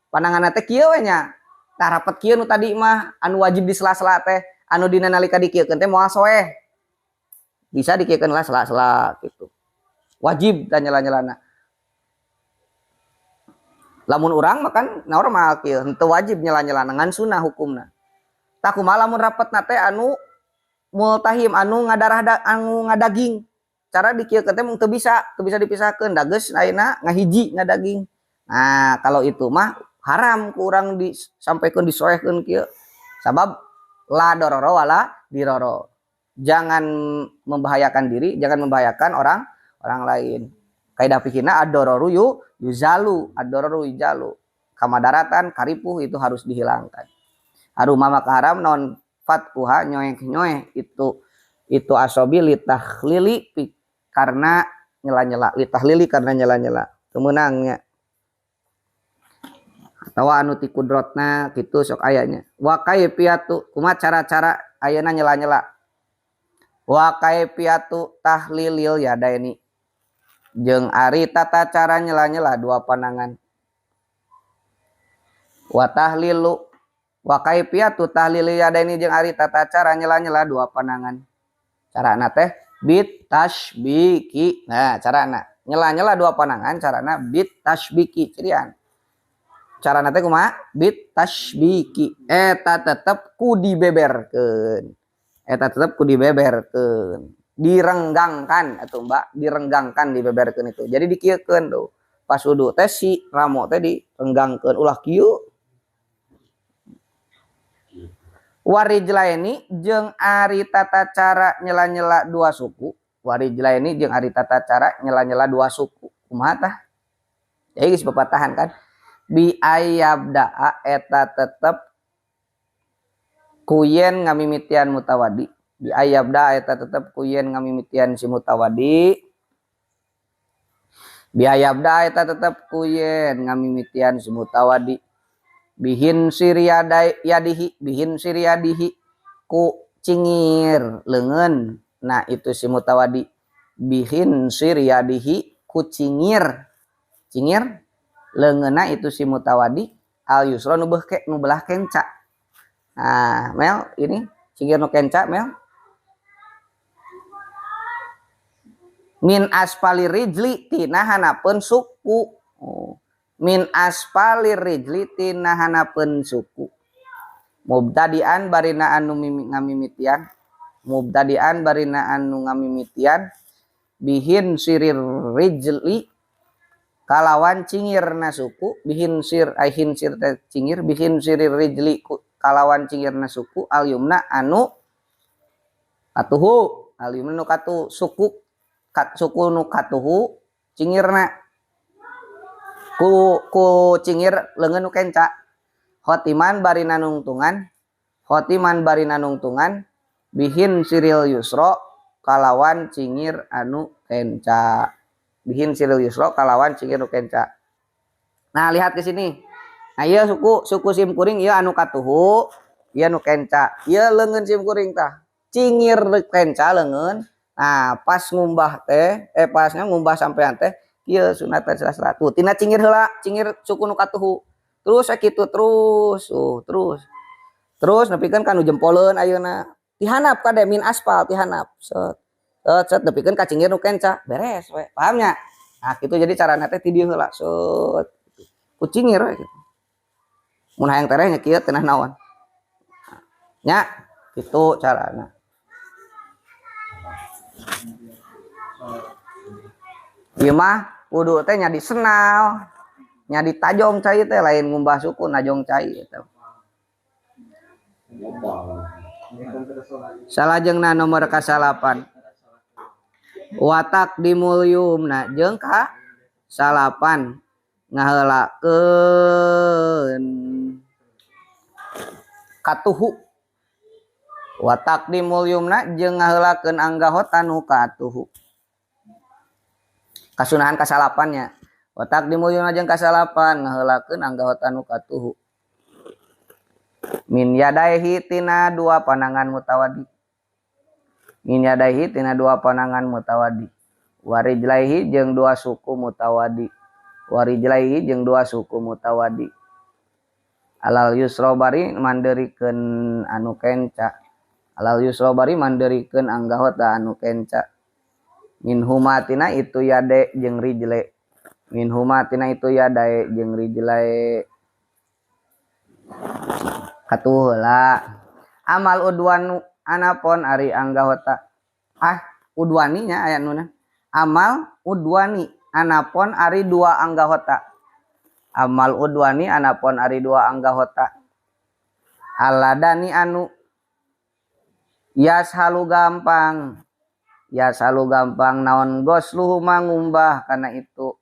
pananganna teh kieu we nya tah rapet kieu nu tadi mah anu wajib di sela-sela teh anu dina nalika dikieukeun teh moal soeh bisa dikieukeun lah sela-sela gitu wajib dan nyela-nyelana. Lamun urang mah kan normal kieu henteu wajib nyela-nyelana ngan sunah hukumna. Tah kumaha lamun rapetna teh anu multahim anu ngadarah anu ngadaging cara dikieukeun teh teu bisa dipisahkeun da geus ayeuna ngahiji ngadaging. Nah, kalau itu mah haram ku urang disampaikeun disoehkeun kieu. Sabab la dororo wala diroro. Jangan membahayakan diri, jangan membahayakan orang lain. Kaidah fikihna ad-dororu yuzalu, ad-dororu yuzalu. Kamadaratan karipuh itu harus dihilangkan. Haruma maka haram non fatkuha nyoeh-nyoeh itu asobi litahlili karena nyela-nyela, litahlili karena nyela-nyela. Temenangnya. Atau anu ti kudrotna kitu sok ayanya. Wa kaifiyatu kumaha cara-cara ayeuna nyela-nyela. Wa kaifiyatu tahlilil yadaini jeung ari tata cara nyela-nyela dua panangan. Wa tahlilu wa kaifiyatu tahlilil yadaini jeung ari tata cara nyela-nyela dua panangan. Carana teh bit tasbiki. Nah, carana nyela-nyela dua panangan carana bit tasbiki cirian. Carana teh kumaha? Bit tasbiki. Eta tetep ku dibeberkeun. Eta tetep ku dibeberkeun. Direnggangkan atuh Mbak, direnggangkan dibeberkeun itu. Jadi dikieukeun tuh. Pas wudu teh si ramo teh direnggangkeun ulah kieu. Warijlaini jeung ari tata cara nyela-nyela dua suku. Warijlaini jeung ari tata cara nyela-nyela dua suku. Kumaha tah? Jadi geus papatahan kan. Bi ayabdaa eta tetep kuyen ngamimitian mutawadi. Bi ayabda eta tetep kuyen ngamimitian si mutawadi. Bi ayabda eta tetep kuyen ngamimitian si mutawadi. Bihin siriyadai yadihi, bihin siriyadihi ku cingir leungeun. Nah itu si mutawadi. Bihin siriyadihi ku cingir. Cingir leungeunna itu si mutawadi. Al yusra nu beuh nu belah kenca. Nah, Mel ini cingir nu kenca Mel. Min asfali rijli tina hanapeun suku. Oh. Min asfali rijli tina hanapeun suku. Mubtadian barina anu ngamimitian. Mubtadian barina anu ngamimitian bihin sirir rijli kalawan cingirna suku, bihin sir ai hinsir teh cingir, bihin sirir rijli kalawan cingirna suku al yumna anu katuhu, al yumna nu katu suku kat, suku nu katuhu cingirna ku cingir leungeun nu kenca. Khotiman barina nungtungan, khotiman barina nungtungan bihin siril yusro kalawan cingir anu kenca. Bihin siril yusro kalawan cingir anu kenca. Nah, lihat ke sini. Nah, ieu suku sim kuring ieu anu katuhu, ieu anu kenca. Ieu leungeun sim kuring tah. Cingir kenca leungeun. Nah, pas ngumbah teh, pasnya ngumbah sampean teh ieu sunat sela-sela. Tuh, tina cingir heula, cingir suku nu katuhu. Terus sakitu terus, tuh, terus. Terus nepikeun ka nu jempoleun ayeuna. Tihanap kade min aspal tihanap. Set. Set, set nepikeun ka cingir nu kenca, beres we. Paham nya? Nah, kitu jadi carana teh ti dieu heula. Set. Ku cingir we kitu. Mun hayang tereh nya kieu teh naon. Nya, kitu carana. Ieu mah wudu teh nya disenal, nya ditajong cai teh lain ngumbah suku najong cai eta. Salajengna nomor kasalapan. Watak dimulyumna jeung ka salapan ngaheulakeun katuhu. Watak dimulyumna jeung ngaheulakeun anggahotan nu katuhu. Kasunahan kasalapannya. Watak dimulyumna jeung kasalapan ngaheulakeun anggahotan nu katuhu. Min yadaihi tina dua panangan mutawadi. Min yadaihi tina dua panangan mutawadi. Warijlaihi jeung dua suku mutawadi. Warijlaihi jeung dua suku mutawadi. Alal yusra bari manderikeun anu kenca. Alal yusra bari manderikeun anggahota anu kenca. Min humatina itu yade jeung rijle. Min humatina itu yadae jeung rijlae. Katuh heula. Amal udwanu anapon ari anggahota. Ah, udwani nya aya nuna. Amal udwani anapon ari dua anggahota. Amal udwani anapon ari dua anggahota. Aladani anu yashalu gampang. Yashalu gampang naon gosluhu mangumbah kana itu.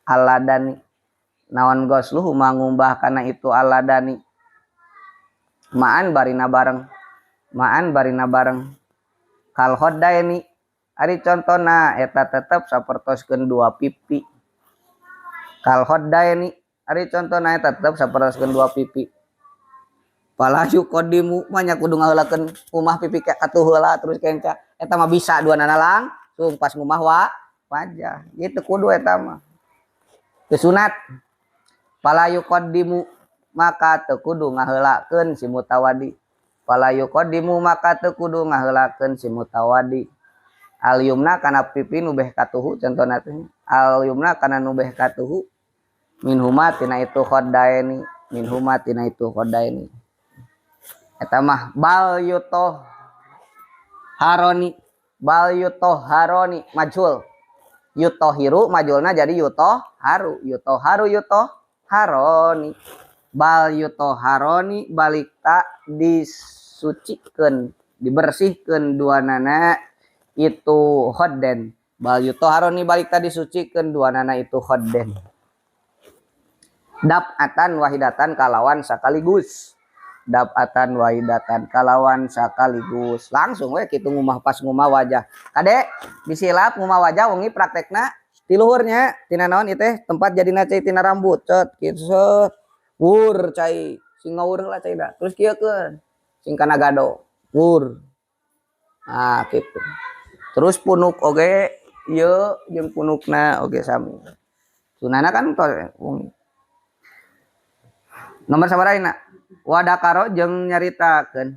Aladani naon gosluhu mangumbah kana itu aladani. Maan barina bareng. Maan barina bareng. Kal hoddaini ari contona eta tetep sapertoskeun dua pipi. Kal hoddaini ari contona eta tetep sapertoskeun dua pipi. Pala yuqaddimu mah nya kudu ngaheulakeun ngumah pipi katuh heula terus kenca. Eta mah bisa duanana langsung pas ngumah wa wajah. Gitu kudu eta mah. Teu sunat. Pala yuqaddimu maka teu kudu ngaheulakeun si mutawadi. Pala yuqaddimu maka teu kudu ngaheulakeun si mutawadi. Al yumna kana pipi nu beh katuhu contona teh. Al yumna kana nu beh katuhu min huma tina itu khaddaini, min huma tina itu khaddaini. Eta mah bal yutoh haroni, bal yutoh haroni majhul. Yutohiru majhulna jadi yutoh haru, yutoh haru yutoh haroni. Bal yutoharoni balik tak disucikeun, dibersihkeun duanana itu hodden. Bal yutoharoni balik tak disucikeun duanana itu hodden. Dab'atan wahidatan kalawan sakaligus. Dab'atan wahidatan kalawan sakaligus. Langsung we kitu ngumah pas ngumah wajah. Kade disilap ngumah wajah wengi praktekna ti luhurnya tina naon ieu teh tempat jadina cai tina rambut cet kitu set. Wur cai sing ngawur lah cai da. Terus kieu keun sing kana gado. Wur. Nah kitu. Terus punuk oge ieu jeung punukna oge sami. Sunana kan tos wengi. Nomor sabaraha? Wadakaro jeung nyaritakeun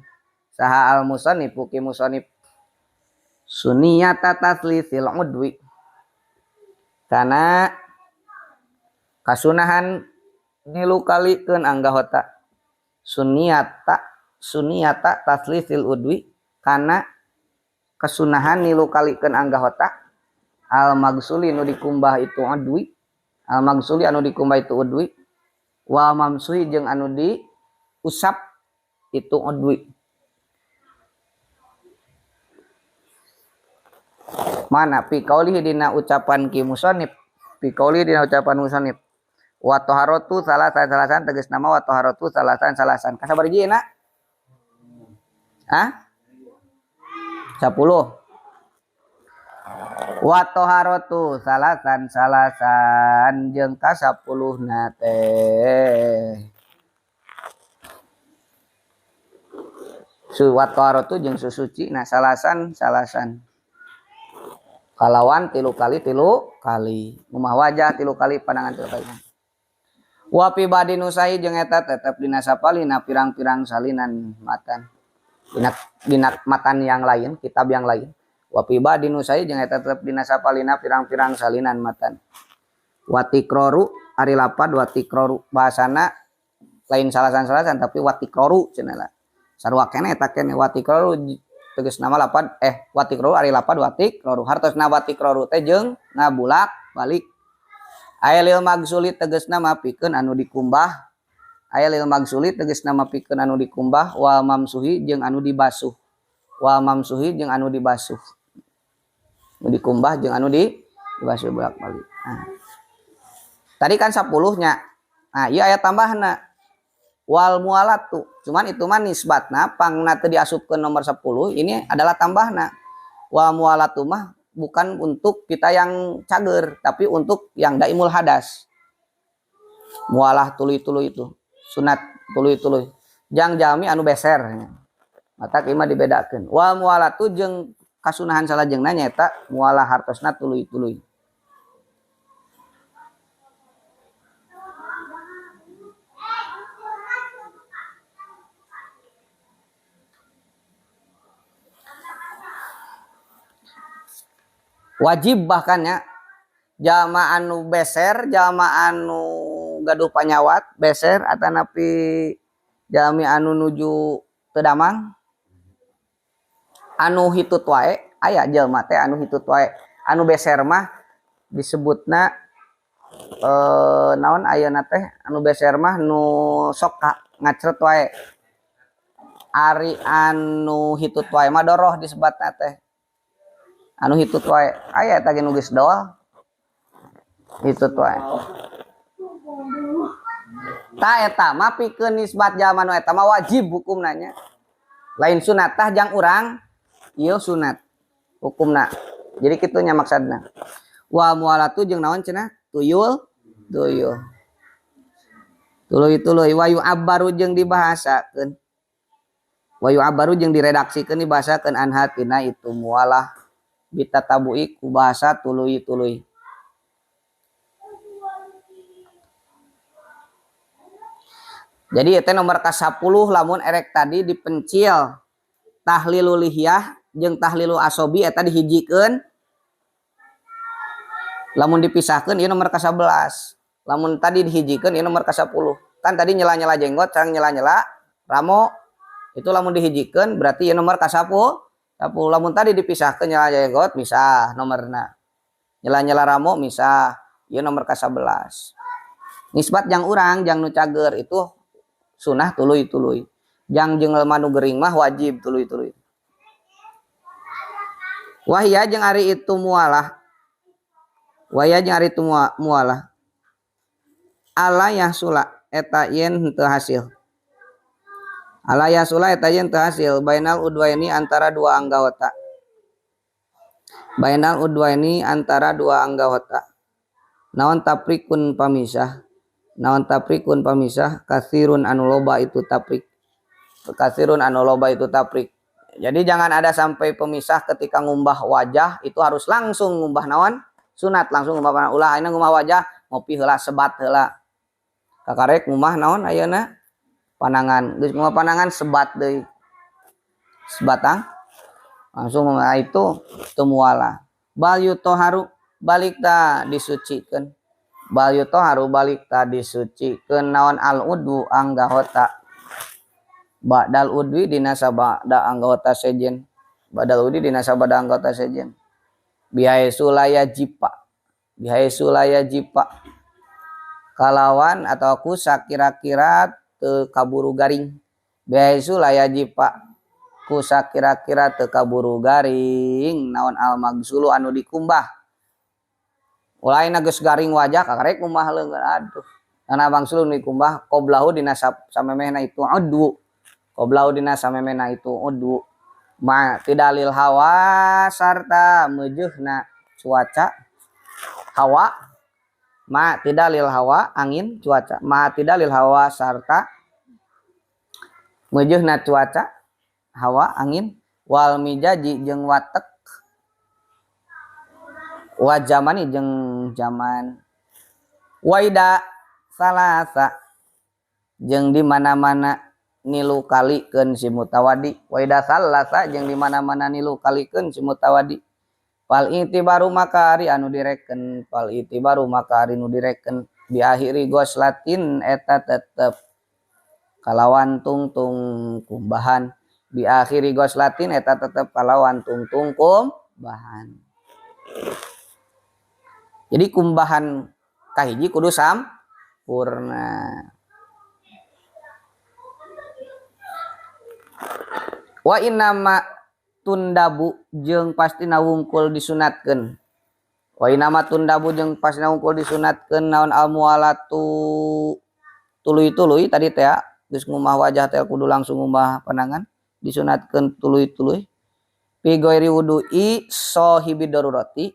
saha al musannif ki musannif sunniyata taslisil udwi kana kasunahan nilu kalikeun anggahota sunniyata taslisil udwi kana kasunahan nilu kalikeun anggahota al magsuli nu dikumbah itu udwi al magsuli anu dikumbah itu udwi wa mamsuhi jeung anu di usap itu udwi. Mana fi qaulihi dina ucapan ki musannif, fi qauli dina ucapan musannif wa taharatu salasan salasan tegas nama wa taharatu salasan salasan. Kasabar hiji na? Hah? 10. Wa taharatu salasan salasan jeung ka 10 na teh. Wa taharatu jeung susuci na salasan salasan. Kalawan 3 kali 3 kali. Ngumah wajah 3 kali pandangan 3 kali. Wa fi badi nusahi jeung eta tetep dina sapalina pirang-pirang salinan matan. Dina matan yang lain, kitab yang lain. Wa fi badi nusahi jeung eta tetep dina sapalina pirang-pirang salinan matan. Wa tikroru ari lapad wa tikroru bahasana lain salasan-salasan tapi wa tikroru cenah lah. Sarua keneh eta keneh wa tikroru tegas nama lapad wa tikroru ari lapad wa tikroru hartosna wa tikroru teh jeung ngabulak balik. Ailil magsuli tegasna mapikeun anu dikumbah. Ailil magsuli tegasna mapikeun anu dikumbah wal mamsuhi jeung anu dibasuh. Wal mamsuhi jeung anu dibasuh. Nu dikumbah jeung anu dibasuh bolak-balik. Nah. Tadi kan 10 nya. Nah, ieu aya tambahna. Wal mualatu. Cuman itu mah nisbatna pangna teu diasupkeun nomor 10, ini adalah tambahna. Wal mualatu mah bukan untuk kita yang cager, tapi untuk yang daimul hadas. Mualah tuluy-tuluy itu, sunat tuluy-tuluy. Jang jami anu beser. Mata ieu mah dibedakeun. Wal mualatu jeung kasunahan salajengna nyaeta mualah hartosna tuluy-tuluy. Wajib bahkan ya jalma anu beser, jalma anu gaduh panyawat beser atanapi jalmi anu nuju teu damang anu hitut wae aya jalma teh anu hitut wae anu beser mah disebutna naon ayeuna teh anu beser mah nu sok ngacret wae ari anu hitut wae mah doroh disebutna teh anu hitut wae aya eta ge nu geus doal hitut wae ta eta mah pikeun nisbat jalma nu eta mah wajib hukumna nya lain sunat tah jang urang ieu sunat hukumna jadi kitu nya maksudna wa mualatu jeung naon cenah tuyul tuyul tuluy tuluy wa yu'abbaru jeung dibahasakeun wa yu'abbaru jeung diredaksikeun dibahasakeun anha tina itu mualah bitatabu'i ku bahasa tuluy-tuluy. Jadi eta nomor ka-10 lamun erek tadi dipencil tahlilul lihyah jeung tahlilu asobi eta dihijikeun. Lamun dipisahkeun ieu nomor ka-11. Lamun tadi dihijikeun ieu nomor ka-10. Kan tadi nyela-nyela jenggot sareng nyela-nyela ramo itu lamun dihijikeun berarti ieu nomor ka-10. Lamun tadi dipisahkeun nyela jenggot misah nomorna. Nyela-nyela ramo misah ieu nomor ka-11. Nisbat jang urang jang nu cager itu sunah tuluy-tuluy. Jang jeung jelema nu gering mah wajib tuluy-tuluy. Wahya jeung ari itu mualah. Wahya jeung ari itu mualah. Ala yahsula eta yen henteu hasil. Ala yahsula eta yen teu hasil bainal udwaini antara dua anggota. Bainal udwaini antara dua anggota. Naon taprikun pamisah. Naon taprikun pamisah kasirun anu loba itu taprik. Kasirun anu loba itu taprik. Jadi jangan ada sampai pemisah ketika ngumbah wajah itu harus langsung ngumbah naon sunat langsung ngumbah ulah ayeuna ngumbah wajah ngopi heula sebat heula. Kakarek ngumbah naon ayeuna Panangan geus ngumah panangan sebat deui. Sebatang langsung itu teu mualah. Bal yutoharu balik ta disucikeun. Bal yutoharu balik ta disucikeun naon al udwu anggahota. Ba'dal udwi dina sabada anggota sejen. Ba'dal udwi dina sabada anggota sejen. Bihaitsu la yajipa. Bihaitsu la yajipa. Kalawan atau ku sakira-kira teu kaburu garing. Bihaitsu la yajipa. Ku sakira-kira teu kaburu garing naon al magsulu anu dikumbah. Ulaina geus garing wajah kakarek kumbah leungeun aduh. Kana magsulu nu dikumbah qoblahu dina samemehna itu udwu. Qoblahu dina samemehna itu udwu. Ma tidalil hawa sarta meujeuhna cuaca hawa. Ma tidalil hawa angin cuaca. Ma tidalil hawa sarta meujeuhna cuaca hawa angin wal mijaji jeung watek wa zamani jeung zaman waida salasa jeung di mana-mana nilu kalikeun si mutawadi waida salasa jeung di mana-mana nilu kalikeun si mutawadi fal itibaru maka ari anu direken fal itibaru maka ari nu direken di akhiri goslatin eta tetep kalawan tungtung kumbahan di akhiri goslatin eta tetep kalawan tungtung kumbahan. Jadi kumbahan kahiji kudu sampurna. Wa innama tundabu jeung pastina wungkul disunatkeun. Wa innama tundabu jeung pastina wungkul disunatkeun naon al mualatu tuluy-tuluy tadi teh geus ngumah wajah teh kudu langsung ngumah panangan disunatkeun tuluy-tuluy fi ghairi wudu'i sahibi darurati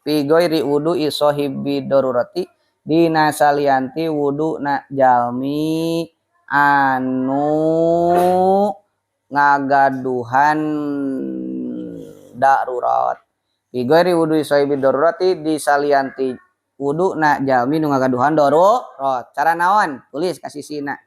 fi ghairi wudu'i sahibi darurati dina salianti wuduna jalmi anu ngagaduhan darurat fi ghairi wudu'i sahibi darurati di salianti wuduna jalmi nu ngagaduhan darurat. Cara naon tulis ka sisina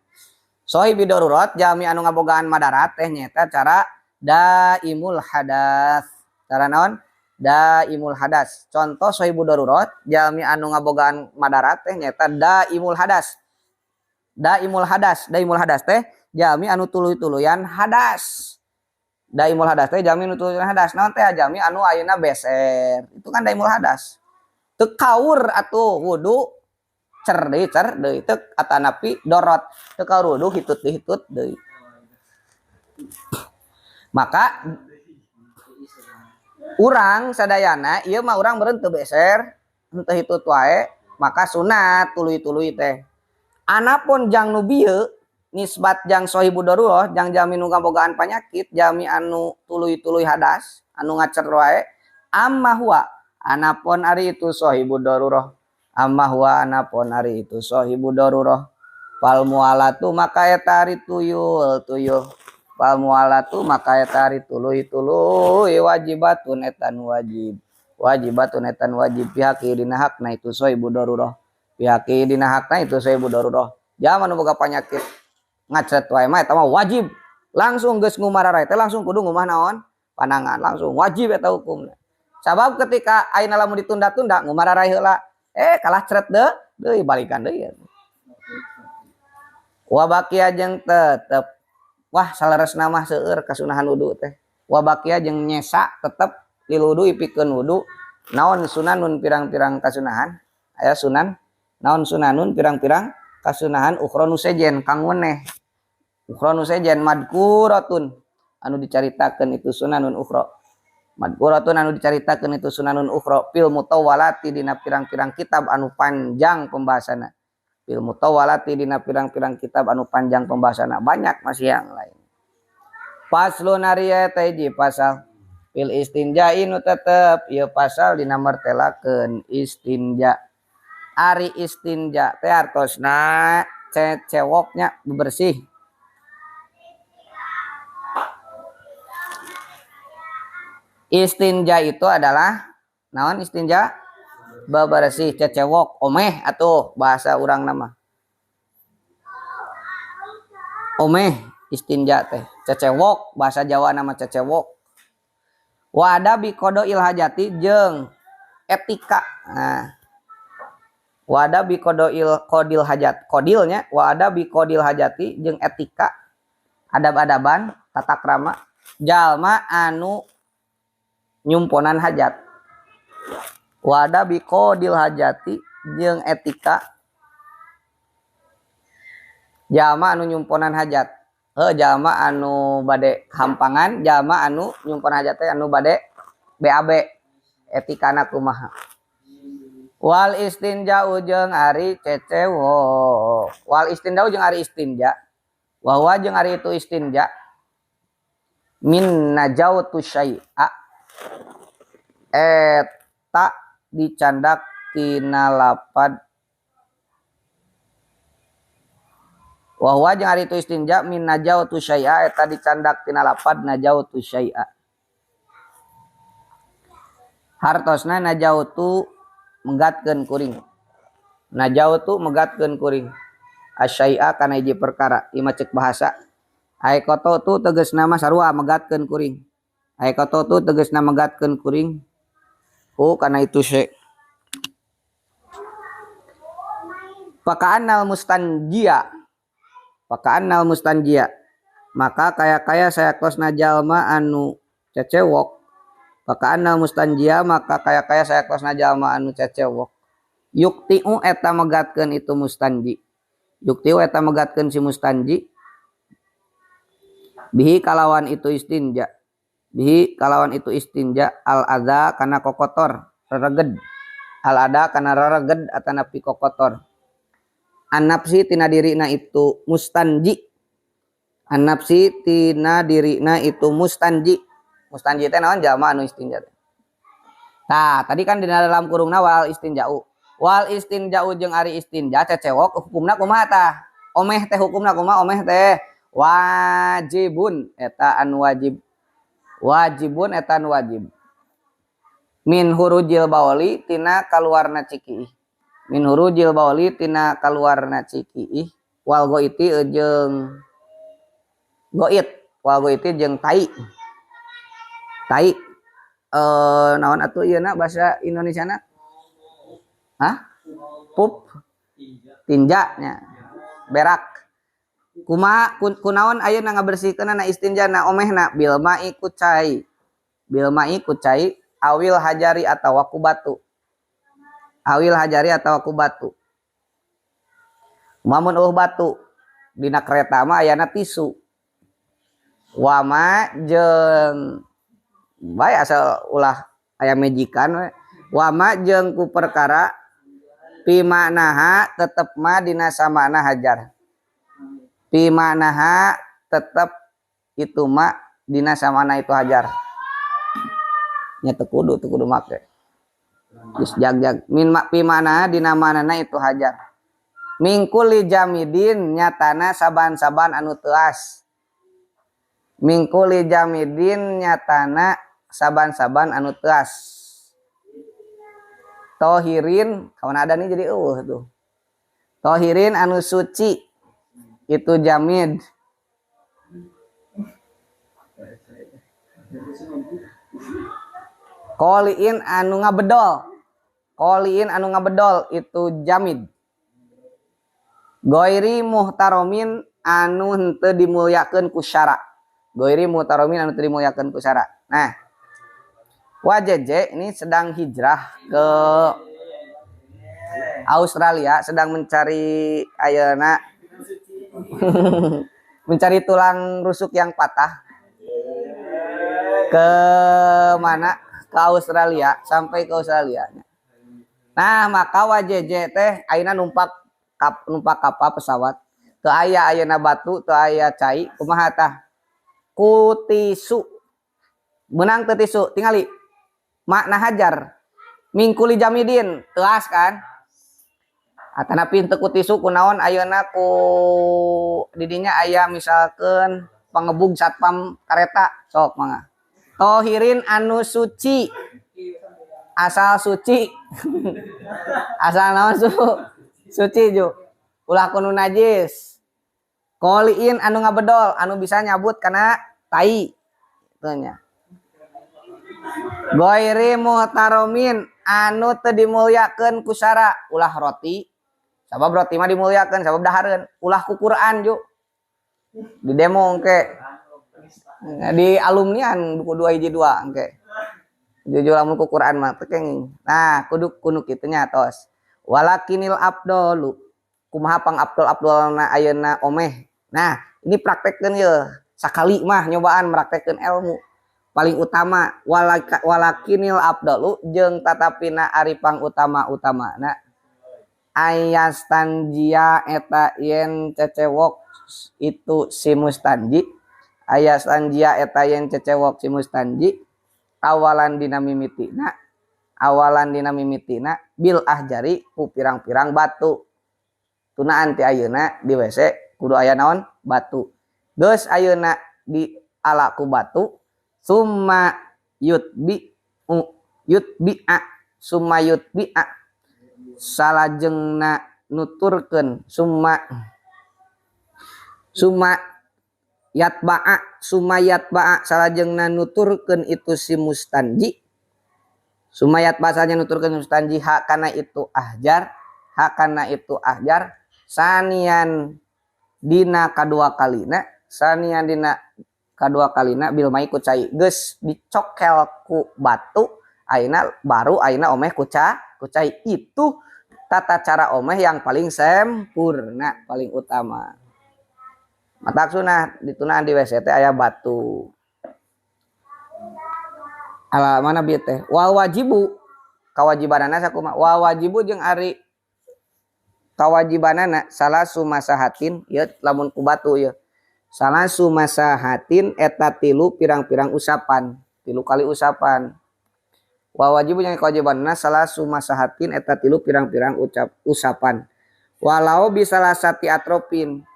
sahibi darurat jalmi anu ngabogaan madarat teh nyaeta cara daimul hadas. Cara naon? Daimul hadas. Contoh sahibu darurat jalmi anu ngabogaan madarat teh nyaeta daimul hadas. Daimul hadas, daimul hadas teh jalmi anu tuluy-tuluyan hadas. Daimul hadas teh jalmi anu tuluy-tuluyan hadas. Naon teh jalmi anu ayeuna beser. Itu kan daimul hadas. Teu kaur atuh wudu cer deui teu atanapi dorot teu kaur wudu hitut deui hitut deui. Maka urang sadayana ieu mah urang meureun teu beser henteu hitut wae maka sunat tuluy-tuluy teh. Anapun jang nu bieu nisbat jang sahibu darurah jang jalmi nu ngabogaan panyakit jalmi anu tuluy-tuluy hadas anu ngacer wae amma huwa anapun ari itu sahibu darurah amma huwa anapun ari itu sahibu darurah fal mualatu maka eta ari tuyul tuyul fal mualatu maka eta ari tuluy tuluy wajibatun etan wajib wajibatun etan wajib pihaki dina hakna itu sahibu darurah pihaki dina hakna itu sahibu darurah. Jaman nu boga panyakit ngacret wae mah eta mah wajib langsung geus ngumararay teh langsung kudu ngumah naon panangan langsung wajib eta hukumna. Sabab ketika ayeuna lamun ditunda-tunda ngumararay heula kalah cret deui balikan deui. Wa baqiya jeung tetep wah saleresna mah seueur kasunahan wudu teh. Wa baqiya jeung nyesa tetep lil wudu pikeun wudu naon sunanun pirang-pirang kasunahan aya sunan naon sunanun pirang-pirang kasunahan ukhra nu sejen kang weneh ukhra nu sejen madkuratun anu dicaritakeun itu sunanun ukhra madkuratun anu dicaritakeun itu sunanun ukhra fil mutawalati dina pirang-pirang kitab anu panjang pembahasanna fil mutawalati dina pirang-pirang kitab anu panjang pembahasanna banyak masih yang lain. Faslun ari eta hiji pasal fil istinja nu tetep ieu pasal dina martelakeun istinja. Ari istinja teh artosna cewoknya bebersih. Istinja itu adalah naon istinja? Bebersih cecewok omeh atuh bahasa urang nama. Omeh istinja teh cecewok, bahasa Jawa nama cecewok. Wa adabi qada'il hajati jeung etika. Nah, wa adabi qada'il qadil hajat, qadilnya wa adabi qadil hajati jeung etika adab-adaban tata krama jalma anu nyumponan hajat. Wa adabi qadil hajati jeung etika jalma anu nyumponan hajat. Heuh, jalma anu bade hampangan, jalma anu nyumpon hajat teh anu bade BAB, etikana kumaha. Wal istinja'u jeung ari cecewok. Wal istinja'u jeung ari istinja. Wa huwa jeung ari itu istinja min najautu syai'a eta dicandak tina lapad. Wa huwa jeung ari itu istinja min najautu syai'a eta dicandak tina lapad najautu syai'a. Hartosna najautu megatkeun kuring. Najautu megatkeun kuring. Asyai'a kana hiji perkara, ieu mah ceuk bahasa. Ai koto tu tegasna mah sarua megatkeun kuring. Ai koto tu tegasna megatkeun kuring. Ku kana itu syai. Paka'annal mustanjia. Paka'annal mustanjia. Maka kaya-kaya sayakosna jalma anu cecewok. Paka'annal mustanjia maka kaya-kaya sayakosna jalma anu cecewok. Yuktiu eta megatkeun itu mustanji. Yuktiu eta megatkeun si mustanji. Bihi kalawan itu istinja. Bihi kalawan itu istinja al adza kana kokotor rereged. Al ada kana rereged atanapi kokotor. An-nafsi tina dirina itu mustanji. An-nafsi tina dirina itu mustanji. Mustanji teh naon jalma anu istinja teh. Nah, tadi kan di dalam kurungna wal istinja'u. Wal istinja'u jeung ari istinja cecewok hukumna kumaha tah? Omeh teh hukumna kumaha omeh teh? Wajibun eta anu wajib. Wajibun eta anu wajib. Min hurujil bauli tina kaluarna cikiih. Min hurujil bauli tina kaluarna cikiih wal goiti jeung goit, wal goiti jeung tai. Tai naon atuh ieu na bahasa Indonesiana? Hah? Pup, tinja nya. Berak. Kumaha kunaon ayeuna ngabersihkeunana istinjana omehna bil ma'i ku cai. Bil ma'i ku cai awil hajari atawa ku batu. Awil hajari atawa ku batu. Mamun eueuh batu dina kereta mah ayana tisu. Wama jeung bae asal ulah aya mejikan we. Wama jeung ku perkara pimanaha tetep ma dina samana hajar. Pimanaha tetep itu ma dina samana itu hajar. Nya teu kudu make. Geus jag-jag min ma pimanaha dina manana itu hajar. Mingkuli jamidin nyatana saban-saban anu teuas. Mingkuli jamidin nyatana saban-saban anu teuas. Tohirin kawan ada nih jadi eueuh tuh. Tohirin anu suci itu jamid. Qoliin anu ngabedol. Qoliin anu ngabedol itu jamid. Goiri muhtaromin anu henteu dimulyakeun ku syara. Goiri muhtaromin anu teu dimulyakeun ku syara. Nah, Wajeje ini sedang hijrah ke Australia, sedang mencari ayeuna mencari tulang rusuk yang patah. Ke mana? Ke Australia, sampai ke Australia. Nah, maka Wajeje teh ayeuna numpak kapal pesawat. Teu aya ayeuna batu, teu aya cai, kumaha tah? Ku tisu. Meunang teu tisu, tingali. Makna hajar mingkuli jamidin teas kan atanapi teu ku tisu kunaon ayeuna ku didinya aya misalkeun pangebug satpam kareta sok mangga tohirin anu suci asal suci asal naon suci ju ulah kuno najis. Qoliin anu ngabedol anu bisa nyabut kana tai teu nya. Ghairi muhtaromin anu teu dimulyakeun ku syara ulah roti. Sabab roti mah dimulyakeun sabab dahareun ulah ku Quran ju. Di demo engke. Di alumnian buku 2 hiji 2 engke. Jujur lamun ku Quran mah teu kenging. Nah, kudu kudu kitu nya tos. Walakinil abdolu kumaha pang abdol-abdolna ayeuna omeh. Nah, ini praktekkeun yeuh. Sakali mah nyobaan praktekkeun ilmu. Paling utama walakinil abdolu jeung tatapina ari pang utama-utamana ayastanjia eta yen cecewok itu si mustanji ayastanjia eta yen cecewok si mustanji awalan dina mimitina bil ahjari ku pirang-pirang batu tunaan ti ayeuna di WC kudu aya naon batu geus ayeuna di ala ku batu summa yutbi yutbi'a summa yutbi'a salajengna nuturkeun summa summa yatba'a summa yatba'a salajengna nuturkeun itu si mustanji summa yatba'a salajengna nuturkeun mustanji hak kana itu ahjar hak kana itu ahjar sanian dina kadua kalina sanian dina kadua kalina bil mai ku cai geus dicokel ku batu ayeuna baru ayeuna omeh ku cai itu tata cara omeh yang paling sempurna paling utama matak sunah ditunaan di WC teh aya batu ala mana bieu teh wal wajibu kawajibanana sakumaha wal wajibu jeung ari kawajibanana salasu masahatin ieu lamun ku batu ieu salasu masahatin eta tilu pirang-pirang usapan tilu kali usapan wa wajibu jeung kewajibanna salasu masahatin eta tilu pirang-pirang ucap usapan walau bisalasati atropin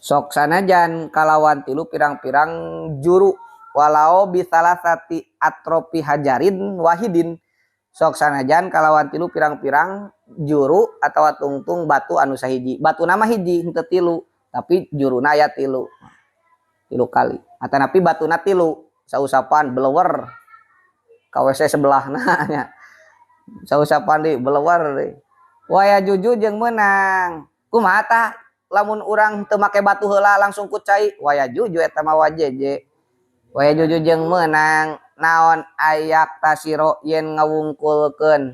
sok sanajan kalawan tilu pirang-pirang juru walau bisalasati atropi hajarin wahidin sok sanajan kalawan tilu pirang-pirang juru atawa tungtung batu anu sahiji batu nama hiji henteu tilu tapi juruna aya tilu tilu kali atanapi batuna tilu sausapan blower ka WC sebelahna nya sausapan di blower deui waya juju jeung meunang kumaha tah lamun urang teu make batu heula langsung ku cai waya juju eta mah wajeje waya juju jeung meunang naon ayak tasiro yen ngawungkulkeun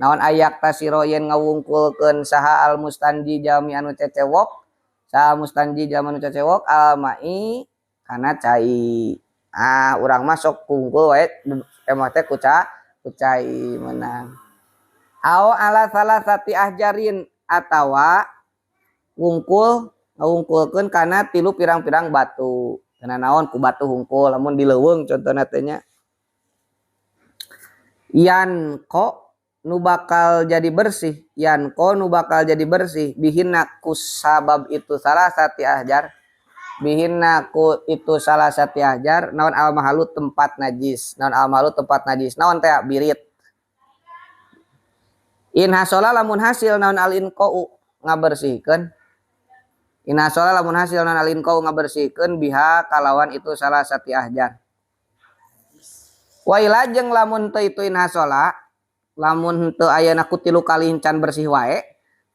naon ayak tasiro yen ngawungkulkeun saha al mustanji jalmi anu cecewok saha mustanji jalmi anu cecewok almai kana cai ah urang masuk kungkul wae emah teh ku cai meunang au ala salasati ahjarin atawa wungkul ngawungkulkeun kana tilu pirang-pirang batu kana naon ku batu hungkul lamun di leuweung contohna teh nya yan ko nu bakal jadi bersih yan ko nu bakal jadi bersih bihinna ku sabab itu salasati ahjar bihinna ku itu salasati ahjar naon al mahalu tempat najis naon al mahalu tempat najis naon teh birit in hasola lamun hasil naon al inqau ngabersihkeun in hasola lamun hasil naon al inqau ngabersihkeun biha kalawan itu salasati ahjar wa ila jeung lamun teu itu in hasola lamun teu ayeuna ku tilu kali can bersih wae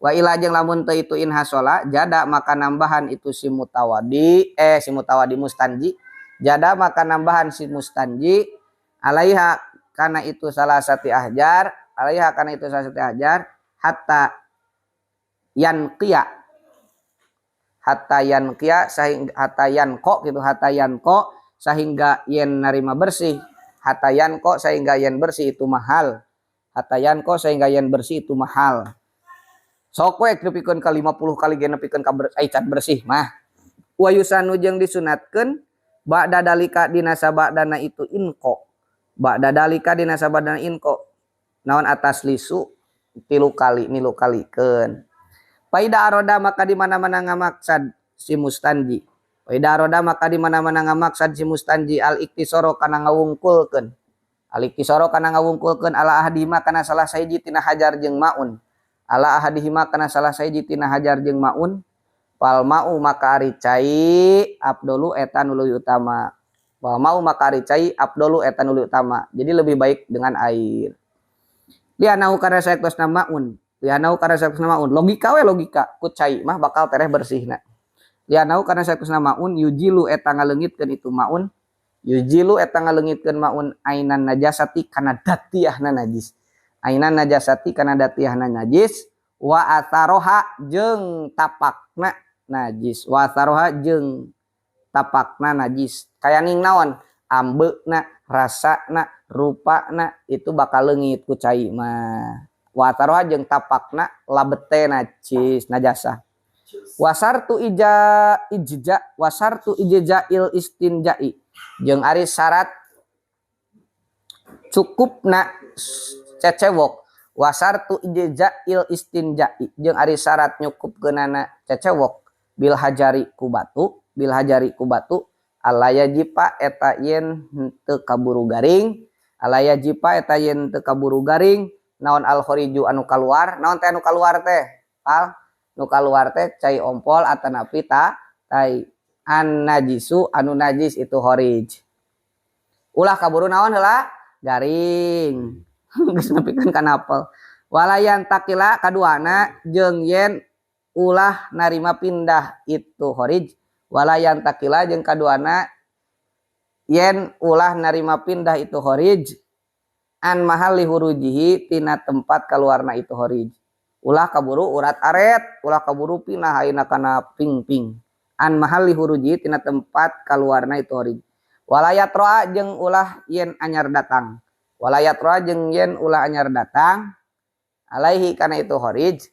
wa ila jeung lamun teu itu in hasola jada maka nambahan itu si mutawadi si mutawadi mustanji jada maka nambahan si mustanji alaiha kana itu salasati ahjar alaiha kana itu salasati ahjar hatta yanqiya hatta yanqiya sehingga hatta yanqo gitu hatta yanqo sehingga yen narima bersih hatta yanqo sehingga yen bersih itu mahal hatta yanqo sehingga yen bersih itu mahal sok we nepikeun ka 50 kali ge nepikeun ka can bersih mah wa yusanu jeung disunatkeun ba'da dalika dina sabadana itu inqo ba'da dalika dina sabadana inqo naon atas lisu tilu kali nilu kalikeun faida aroda maka di mana-mana ngamaksad si mustanji faida aroda maka di mana-mana ngamaksad si mustanji al iktisoro kana ngawungkulkeun al iktisoro kana ngawungkulkeun ala ahadihima kana salah sahiji tina hajar jeung maun ala ahadihima kana salah sahiji tina hajar jeung maun Fal ma'u maka ari cai abdolu eta nu leuwih utama. Fal ma'u maka ari cai abdolu eta nu leuwih utama. Jadi lebih baik dengan air. Lianau karena saektosna ma'un. Lianau karena saektosna ma'un. Logika we logika ku cai mah bakal tereh bersihna. Lianau karena saektosna ma'un yujilu eta ngaleungitkeun itu ma'un. Yujilu eta ngaleungitkeun ma'un ainan najasati kana datiahna najis. Ainan najasati kana datiahna najis wa atharoha jeung tapakna najis. Wa atharoha jeung tapakna najis. Kaya ning naon? Ambeuna, rasana, rupana itu bakal leungit ku cai mah. Wa atharoha jeung tapakna labete najis, najasah. Wasartu ija ijja wasartu ijja il istinja'i jeung ari syarat cukupna cecewok wasartu ijja il istinja'i jeung ari syarat nyukupkeunana cecewok bil hajari ku batu bil hajari ku batu alaya jipa eta yen henteu kaburu garing alaya jipa eta yen teu kaburu garing naon al khariju anu kaluar naon teh anu kaluar teh pal nu kaluar teh cai ompol atanapi ta tai an najisu anu najis itu kharij ulah kaburu naon heula garing geus nepikeun ka napel walayan takila kaduana jeung yen ulah narima pindah itu kharij walayan takila jeung kaduana yen ulah narima pindah itu kharij an mahalli hurujihi tina tempat kaluarna itu kharij ulah kaburu urat aret ulah kaburu pindah ayeuna kana ping-ping an mahalli huruji tina tempat kaluarna itu kharij walayatroa jeung ulah yen anyar datang walayatroa jeung yen ulah anyar datang alaihi kana itu kharij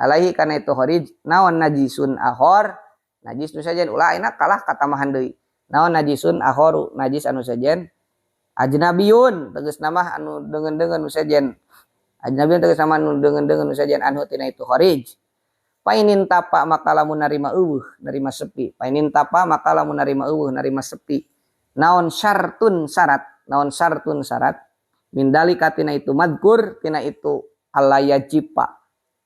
alaihi kana itu kharij naon najisun akhor najis nu sejen ulah ayeuna kalah katamahan deui naon najisun akhoru najis anu sejen ajnabiyun tegasna mah anu deungeun-deungeun nu sejen ajnabiyun tegasna mah anu deungeun-deungeun nu sejen anhu tina itu kharij painin tapa maka lamun narima eueuh narima sepi painin tapa maka lamun narima eueuh narima sepi naon syartun syarat naon syartun syarat min dalika tina itu madkur tina itu alayajipa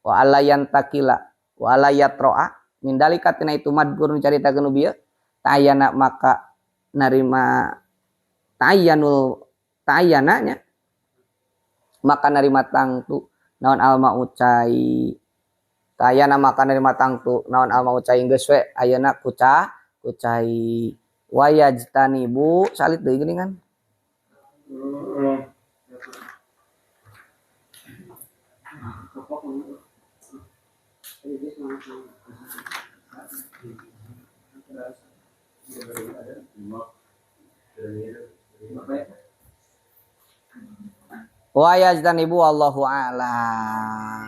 wa alayantakila wa alayatroa min dalika tina itu madkur nu caritakeun nu bieu ta'ayyana maka narima ta'ayyanul ta'ayyana nya maka narima tangtu naon alma ucai ta'ayyana maka narima tangtu naon alma ucai geus we ayeuna kuca kucai wayajtanibu salit deui geuningan wayajtanibu wallahu a'lam.